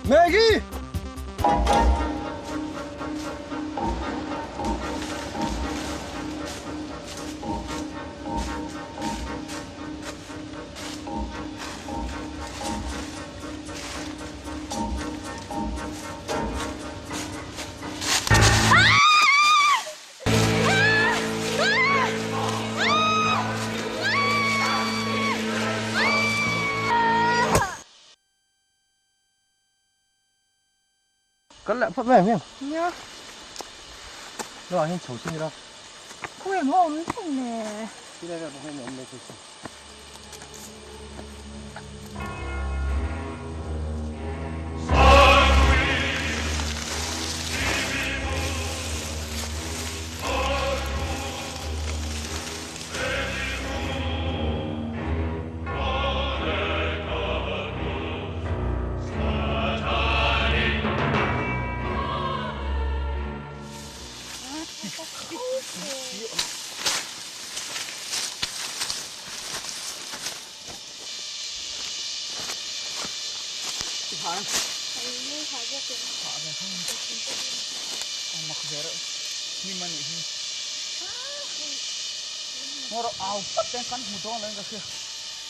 Maggie! Kan leh phawt mai ang em? Nia. Lamah hian chho chin ila. Khawi maw awm thei le? Tilai vel pawh hian awm mai thei si.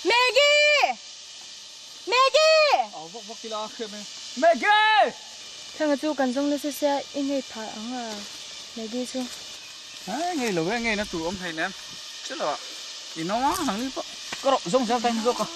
Maggie! Maggie! Maggie! Thanga chu kan zawng nasa sia i ngei phah ang a Maggie chu. Ai ngei lo e ngei na tur awm thei nem chilo ah i nawm ang ang ni pawh ka rawh zawng zel ta zawk a.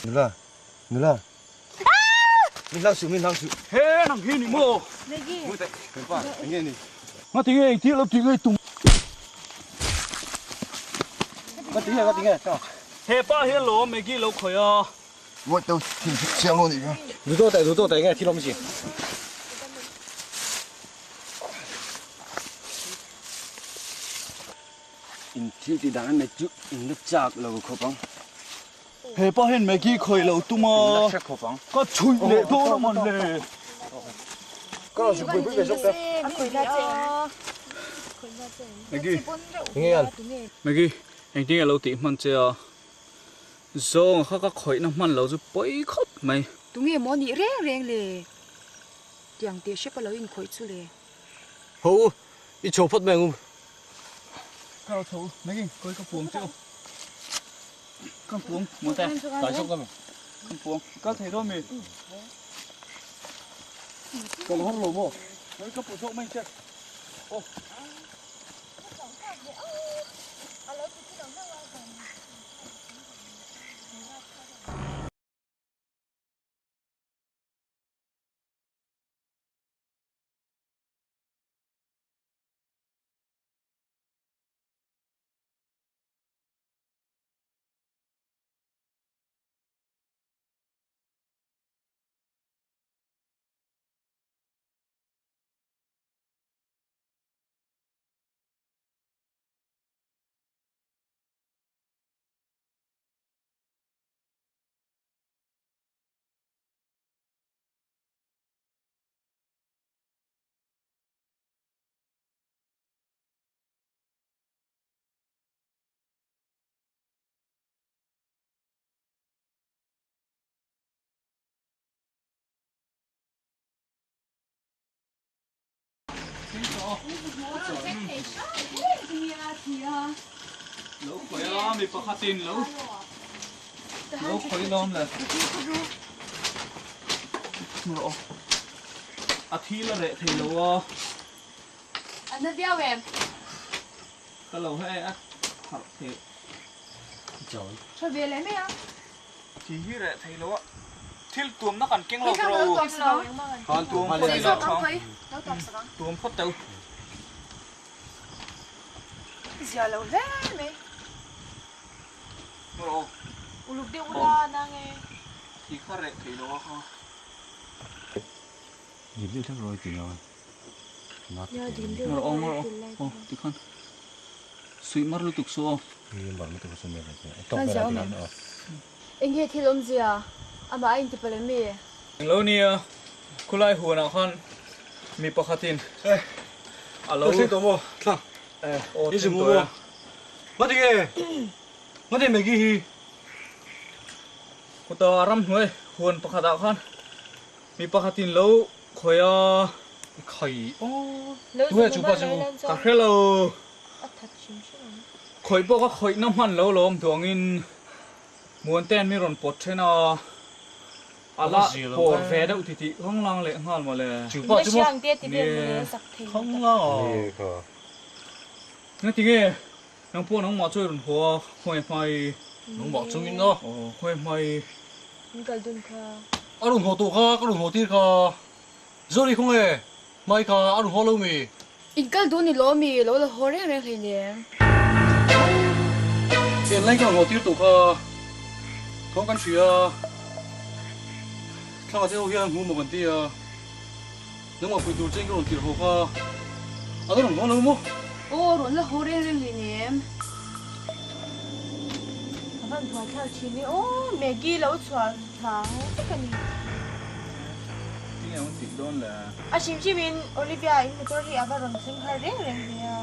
Nula, nula. Min hlau suh, min hlau suh. He nang hi ni maw? Maggie. Mu teh, kan pa, eng nge ni? Nga ti nge engtir lo tih ngei tum. Nga ti nge, nga ti nge, ta. He pa hian lo Maggie lo khawih a. Muat deuh thin hi chiang lo nih kha. Duh tawh teh, duh tawh teh nge thil awm chi. In thil tih dan an chu in la chak lo khawp ang. He pa hian Maggie khawih lo tum a. In la hre khawp ang. Ka chhuih leh dawn a man le. Ka rawn zuk buaipui ve zawk ta. Maggie. Enge an? Maggie, engtin nge lo tih hman che a? Zawng kha ka khawihna hman lo chu pawi khawp mai. Tunge maw nih reng reng le? Tiang teh hrep a lo inkhawih chu le. Ho u, i chho phawt mai ang u. Ka lo chho u, Maggie, kawi ka puang che u. Ka puang, maw te? Tlai zawk lam e. Ka puang, kal thei dawn mi? Ka lo har lo maw? Kawi ka pu zawk mai che. Aw. Lo khawih a, mi pakhatin lo lo khawih lawm le. Rawh a thi la reh thei lo a. A na viau em? Ka lo he a harh thei. Tha ve leh mai a. Thi hi reh thei lo a. Thil tuamna kan keng lo tawh u. Tuam phawt ila tha. Tuam phawt teh u. Zia lo hle mai. Maw aw. Uluk deuh ula nang e. Thi kha reh thei lo a kha. Dim deuh hlek rawh i ti lo a. Maw aw maw aw. Aw tikhan. Suih mar lutuk suh aw. Eng nge thil awmzia? Amah a inti palh em mi? Englo nia, khulai huanah khan mi pakhatin a lo. Ka thleng tawh maw? Thla. Aw thleng tawh e. Ngati nge? Ngati Maggie hi? Khuta ramhnuai huan pakhatah khan mi pakhatin lo khawih a. Khai aw. Tunge chu pa chu? Ka hre lo. Khawih pawh ka khawihna hman lo lawm duangin Muantean mi rawn pawt then a, a la pawr ve deuh ti tih khanglang leh nghal maw le. Chu pa chu maw? Nie. Khanglang a. Engati nge nang pawh nangmah chu i rawn haw a, khawngaih hmai. Nangmah chungin a. Aw, khawngaih hmai. A rawn haw tawh kha, ka rawn haw tir kha. Zawri khawnge, hmai kha a rawn haw lo mi? In kal duh ni lo mi, lo la haw reng reng hlei nem. En lai ka rawn haw tir tawh kha, thawng kan hria a, thlangah te ho hian hmu maw kan ti a, nangmah pui tur chen ka rawn tirh haw kha, a la rawn haw lo maw? Aw, rawn la haw reng reng hlei nem. A van buai thlak thin e aw, Maggie lo chhuah vang vek a ni. Tinge an tih dawn le? A hrim hrim in Olivia in motor hi a va rawn thleng har reng reng ve a.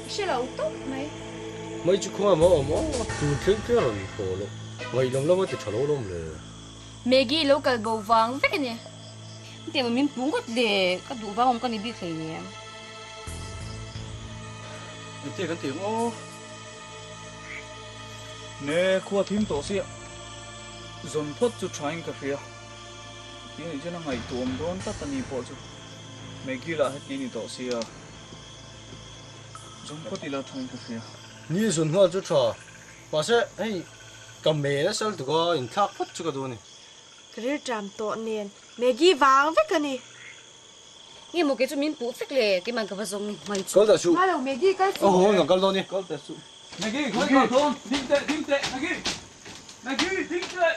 I hre lo tawp mai. Mai chu khawngaih maw awm aw, tun thleng thleng a rawn haw loh. Ngaih lam lam a ti tha lo lawm le. Maggie lo kal bo vang vek a ni. Hetiang maw min pu ngawt le, ka duh vang awm ka ni bik hleinem. Engtia kan tih ang aw? Ne khua thim tawh sia, zawn phawt chu thain ka hria. Ti anih chuan a ngaihtuah awm dawn tlat a ni pawh chu Maggie lah heti a ni tawh sia, zawn phawt ila thain ka hria. Ni zawn nghal chu tha, mahse hei. Ka me nasa lutuk a, inthlak phawt chu ka duh a ni. Ka rilṭam tawh nen Maggie vang vek a ni. Nge maw kei chu min puh vek le, keiman ka va zawng mai chu. Kal ta suh. Hma lo Maggie kal suh. Aw haw kan kal dawn ni. Kal ta suh. Maggie khawi kal dawn, ding teh, ding teh, Maggie. Maggie ding teh.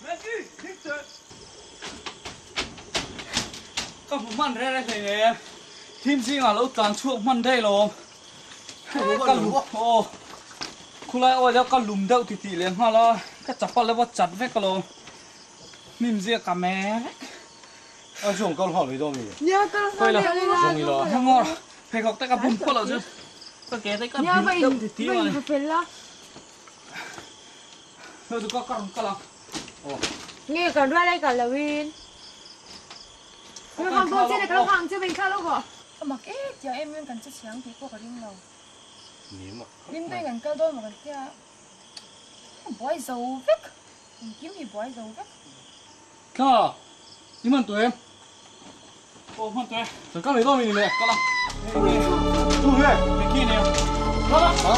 Maggie ding teh. Ka hmu hman reng reng hlei nen thim zingah lo tlan chhuak hman daih lawm. Ka lum aw khulai awi deuh ka lum deuh ti tih leh nghal a, ka chapal deuh a chat vek alawm. Hnim zia ka me vek. A zawng kal nghal mai dawn mi? Nia kal nghal leh ang ila. Zawng ila. Hengawr pheikhawk te ka bum phawt loh chu ka ke te ka bil deuh ti ti mai. Nia va in fel la. Hei chu ka ka rawn kal ang. Aw. Nge kan rual ai kal lo in. Ka lo hang dawn che ka lo hang che va in thla lo vawh. A mak e tiang em em kan che chhiang tih pawh ka ring lo. Ni mak. Hlim deuhin kan kal dawn maw kan tia. A buai zo vek. Engkim hi buai zo vek. Thla, i hman tawh em? Aw hman tawh e. Kan kal mai dawn mi ni le? Kal a. Chu nge? Mickey nia. Kal a.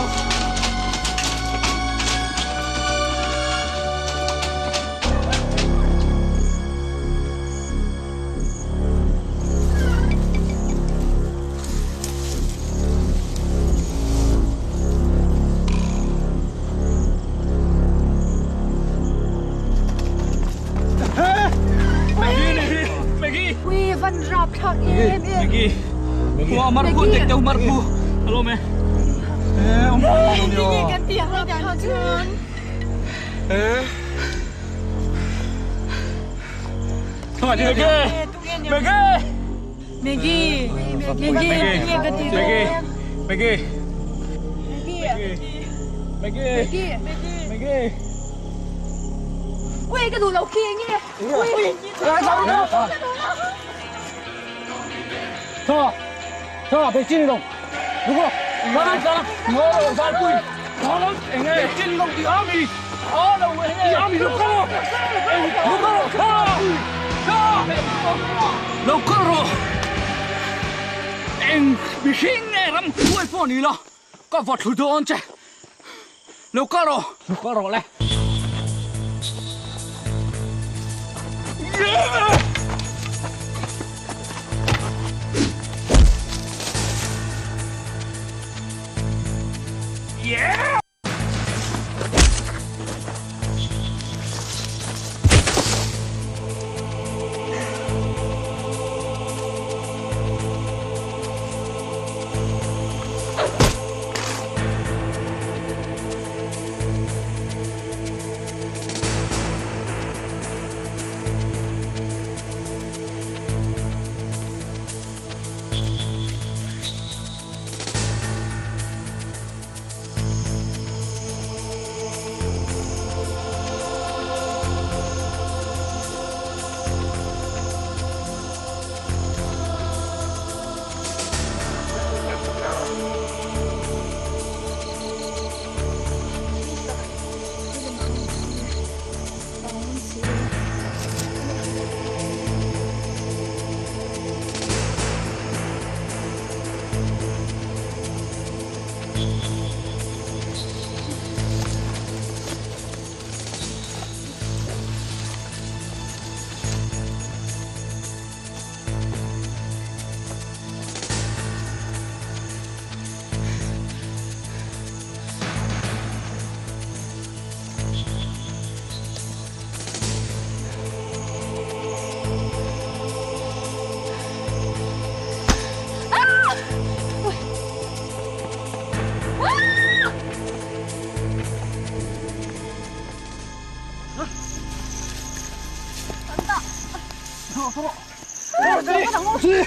Ui van rap thlak em em. Maggie. Khua mar phu tek deuh mar phu. Alo me. Tinge kan ti ang rap thlak chuan. Maggie. Maggie. Maggie. Maggie tinge ka ti Maggie. Maggie. Maggie. Maggie. Maggie. Ui ka duh lo khi enge. Ui. Tha. Tha be chin lo. Đúng không? Ra ra. Ngô ra pui. Nó nó enge chin lo ti ami. Ó đâu enge. Ti ami lo ko. Lo ko. Tha. Lo ko ro. Eng mihring nge ram huai pawh ni lo ka va thlu dawn che. Lo kal rawh. Lo kal rawh le. Yeah!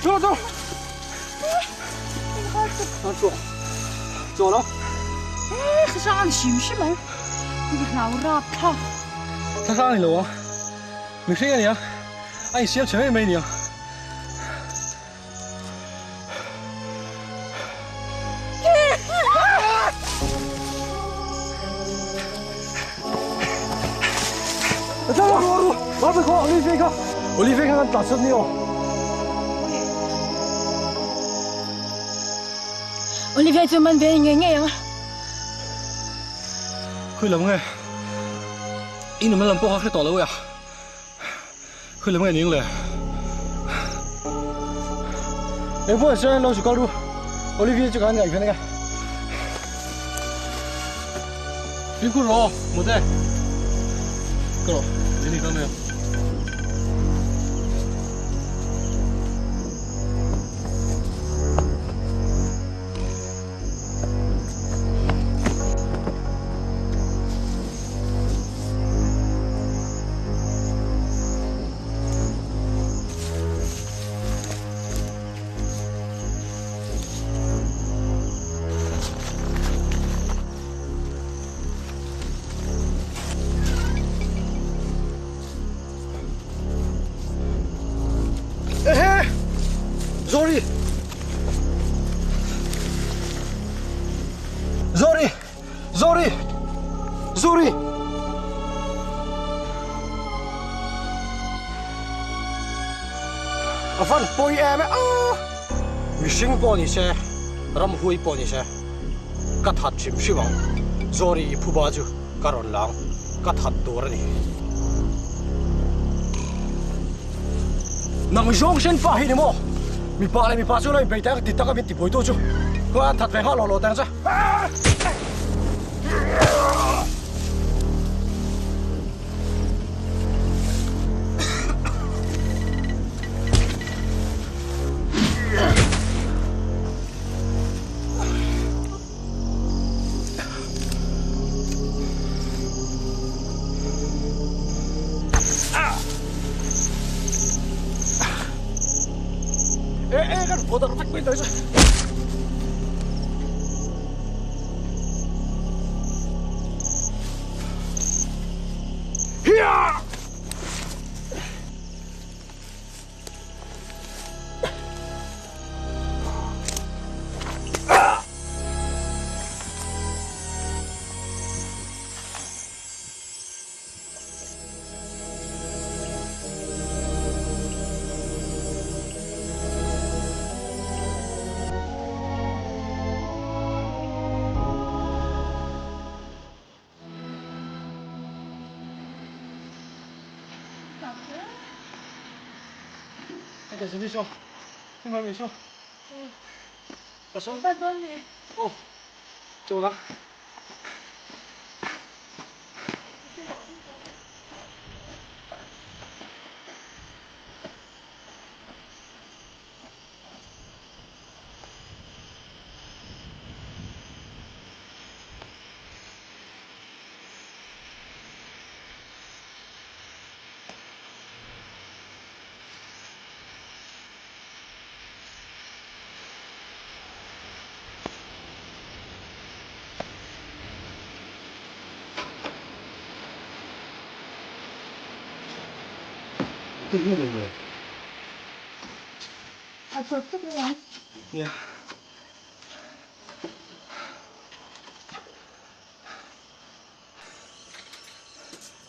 走走。走，走了。 哎，是上行是吗？老rap tha. 他上你了啊？没谁啊你啊？哎，你先承认没你啊？走走走，老子看，我飞看，我飞看看打车你哦。 Olivia chu man ve nge nge ang. Khui lam nge. In awmna lam pawh kha hre tawh lo e a. Khawi lam nge ning le? Engpawh ah chuan lo chu kal ru. Olivia chu ka han ngaihven ang e. Fimkhur rawh aw, Mawte. Ka rawh, Jenny kal mai ang. Ehe! Zori! Zori! Zori! Zori! A van pawi em e a! Mihring pawh ni se, ramhui pawh ni se, ka that hrim hrim ang. Zori i phuba chu ka rawn lang, ka that tur a ni. Nang zawng sen pa hi ni maw? Mipa leh mipa chu lo inbei teh ang ti tak a min tibuaitu chu khawiah an that ve nghal lo lo teh ang che. E e kan pawh darh vek mai daih chu. Hiaa!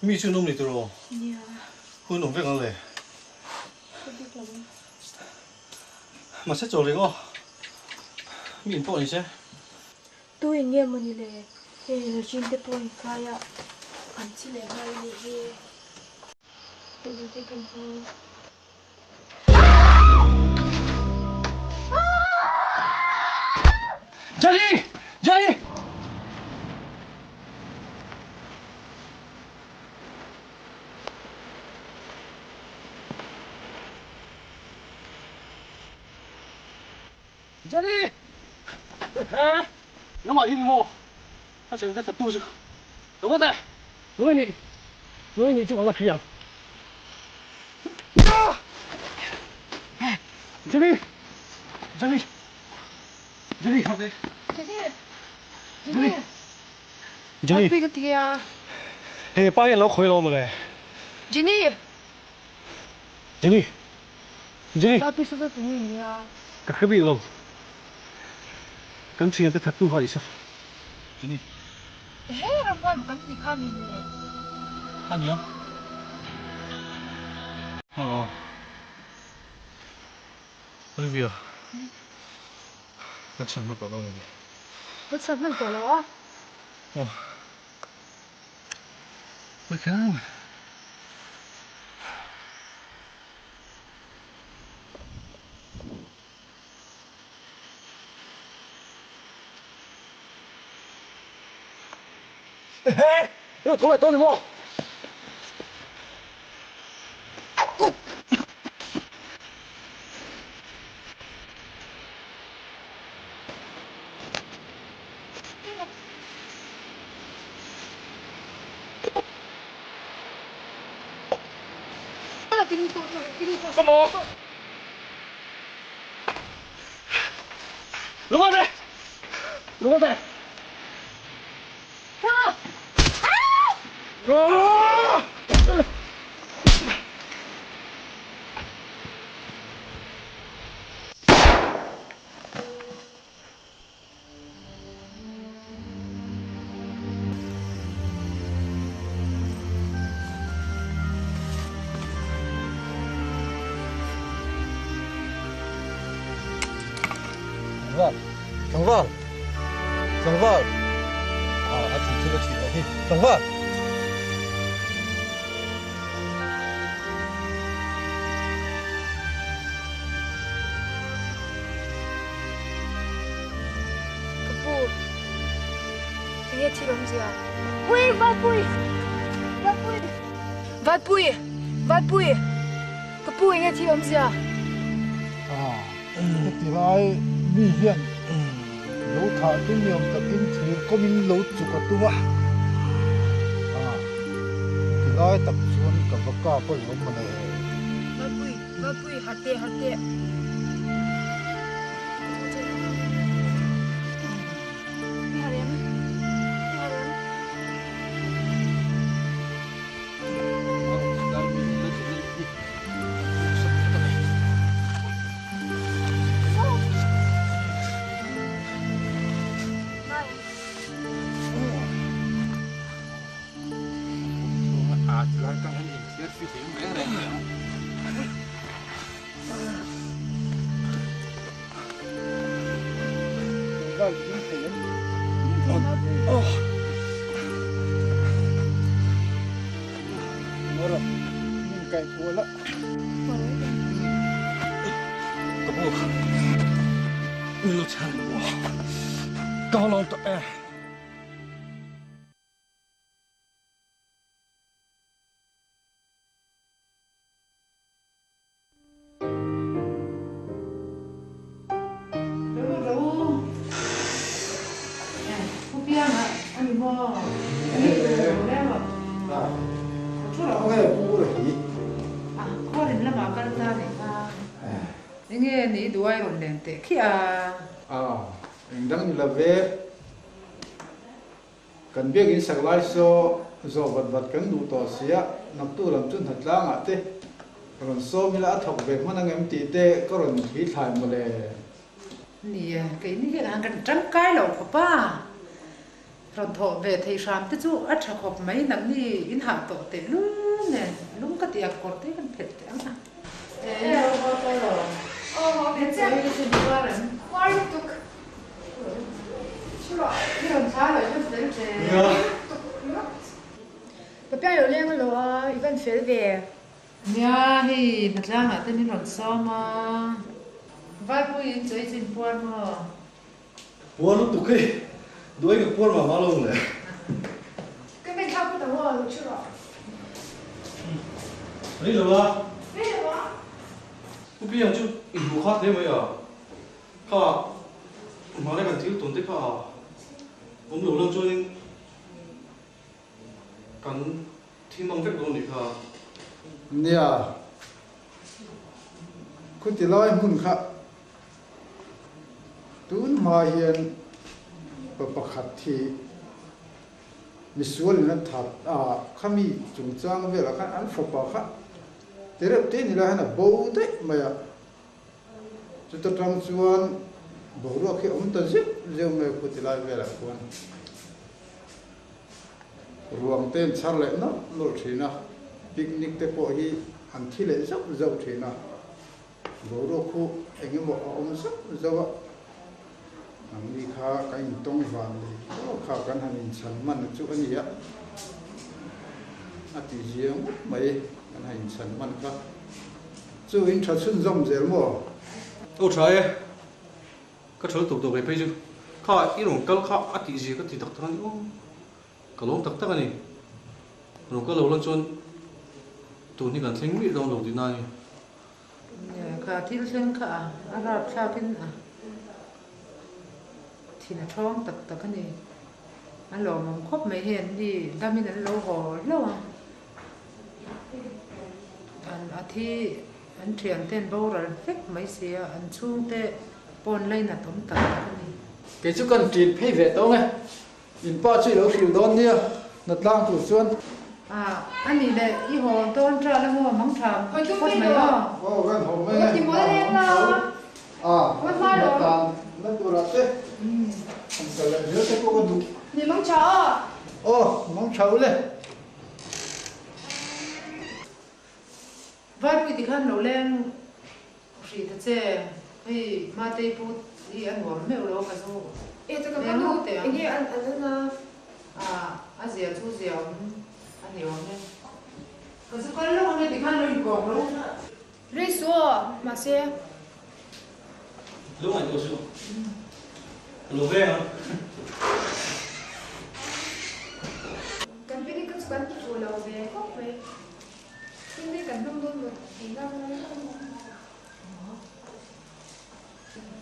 Mi chu an awm leh tur aw? Nia. Hun awm vek ang le. Ka bik lo ang. Mahse chaw reng aw. Mi in pawh ni se. Tu in nge mawni le? Hei Regine te pawh in kai a, an chi leh nghal a nih hi. Tuna te kan hmu. Jenny! Jenny! Jenny! He! Nangmah hi ni maw? A cheng ka tattoo chu lo va teh! Nuai nih, nuai nih chu ka la hria ang. Jenny! Jenny! Jenny kha teh! Jenny! Jenny! Jenny! Ka ti a. He pa hian lo khawi lo mawle. Jenny! Jenny! Jenny! Ka pisa chu tunge nia? Ka hre bik lo. Kan thian te thattu kha Isaf. Jenny. Ehe ramhuai maw kan tih kha mi le? A nia. Aw. Olivia. Ka chhan hman tawh lo ni. Ka chhan hman tawh lo a? Aw. Pui kher mai. Ehe! I lo tho leh tawh ni maw? Come on! Lo kal teh! Lo kal teh! Tlangval! Tlangval! Tlangval! Ah, a thi chu ka thi loh hi. Tlangval! Ka pu, enge thil awmzia? Pui! Valpui! Valpui! Valpui! Valpui! Ka pu, enge thil awmzia? Ah, heti lai mi hian lo thah tum ni awm takin thir kawmin lo chuk a tum a. Ah, heti lai tak chuan ka va kap a lawm mawle. Valpui! Valpui! Harh teh! Harh teh! Engdang ni love. Kan biakin sak lai saw zawh vat vat kan duh tawh sia, naktu lam chu hnatlangah te rawn sawm ila a thawk ve hman ang em tih te ka rawn thli thlai mawle. Nia, keini hian han kan tangkai lo khawp a, rawn thawh ve thei hram te chu a tha khawp mai nangni in hah tawh teh lul nen lung ka tih ang kawr te kan phelh teh ang a. Papia lo leng alo a, i van fel ve. Nia, hei hnatlangah te min rawn sawm a. Valpui in chawi chin puar maw? Puar lutuk hei, duh ai ka puar mah mah lo le. Ka men thlak pawt ang aw, lo thu rawh. Rei lo a. Rei lo a. Pu Piang chu i hmu khat hle mai a. Kha hmana kan thil tawn te kha awm lo lang chuanin kan thi mang vek dawn nih kha. Nia, khuti lai hmun kha tun hma hian pa pakhat hi misual in a that a, khami chungchang velah khan an fapa kha tereuh te ni lai hian a bo daih mai a. Chuta tang chuan boruak hi awm ta zeuh zeuh mai a khuti lai velah khuan ruang te an chhar leh nawlh nawlh thin a, picnic te pawh hi an thi leh zauh zauh thin a, boruak khu eng emaw a awm zauh zauh a, nangni kha kan intawng van leh tawk kha kan han inchhan hman chu a ni a. a ti zia ngawt mai kan han inchhan hman kha. Chu in tha chhunzawm zel maw? Aw tha e, ka tha lutuk tawh ve phei chu. Kha i rawn kal kha a tih zia ka ti tak tak a ni aw. Ka lawm tak tak a ni. Rawn kal lo lan chuan tun hi kan thleng miah dawn lo tihna a ni. Kha thil thleng kha a a rap thlakin a thin a thawng tak tak a ni. A lawmawm khawp mai hei an ni damin an lo haw hlauh a. An a thi an thian ten boral vek mai si a, an chhungte pawn lainat awm tak tak a ni. Kei chu kan ṭin phei ve tawng e. In pa chu i lo hrilh dawn nia, hna tlang tur chuan. A, a nih leh i haw dawn ṭa la maw, mang ṭha phawt mai aw. Aw, kan haw mai e, mang tho. A, hna tlan na turah te han kal leh zel te pawh ka duh. Ni mang ṭha aw. Aw, mang ṭha u le. Vaipui tikhan lo leng Hrih ta che, hei Matei pu hi a nuam meuh lo ka zu leng ngawt teh ang. Enge an an a? Ah, a zia chu zia awm a ni awm e. Ka zu kal lawk ange tikhan lo inkawm lo. Rei su aw, mahse. Lo ngaihtuah suh. Ka lo veng ang. Kan picnic kha chu kan ti fuh lo ve khawp mai. Picnic kan hmang dawn maw tih lak lai reng a.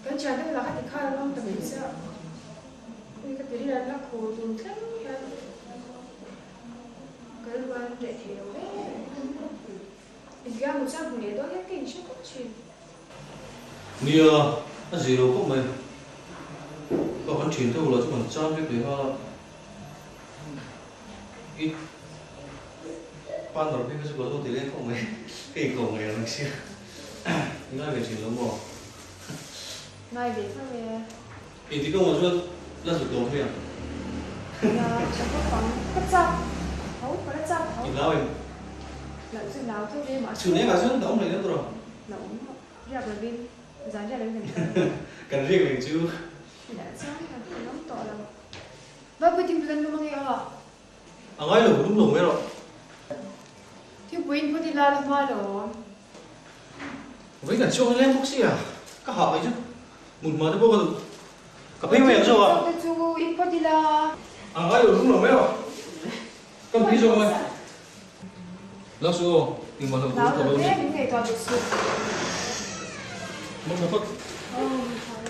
Kan thian deuh lah kha ti khan an awm ta mai chiah. Hei ka ti ri an la khaw tun thleng hian ka rilru an reh thei lo hle. India hmu chuan hmu leh dawn hian ka inhre khawp thin. Nia, a zir lo khawp mai. Ka kan thian te ho lah chu kan chan vek leh nghal a. I partner phei kha chu ka lo ti leng khawp mai. Ka inkawm ngei ang sia. I ngai ve thin lo maw? Ngai ve tho e. Engtik ka maw chuan la zut lo phei ang. Nia, tha khawp ang. Ka chak tho, ka la chak tho. I nau em? Loh chu nau tho ve mahse. Chhun engah chuan la awm reng lo tawh. La awm lo. Riak lovin, zan riak lovin kan kal ang. Kan riak reng chu. Lah chuan kan awm tawh lo. Vai pui thingpui kan lum ange aw. A ngai lo, lum lo mai rawh. Thingpui in phawt ila la hma lo. Vawi kan chhuak nileng bawk sia, ka hah mai chu. Mut hma te pawh ka duh. Ka phei mai ang zawk a. Thingpui te chu in phawt ila. A ngai lo, lum lo mai rawh. Kan phei zawk ange. Lo suh aw, engmah hlauh tur ka lo ni. Nau lo te, min ngaihtuah duh suh. Mawng tha phawt. Aw, mawng tha e.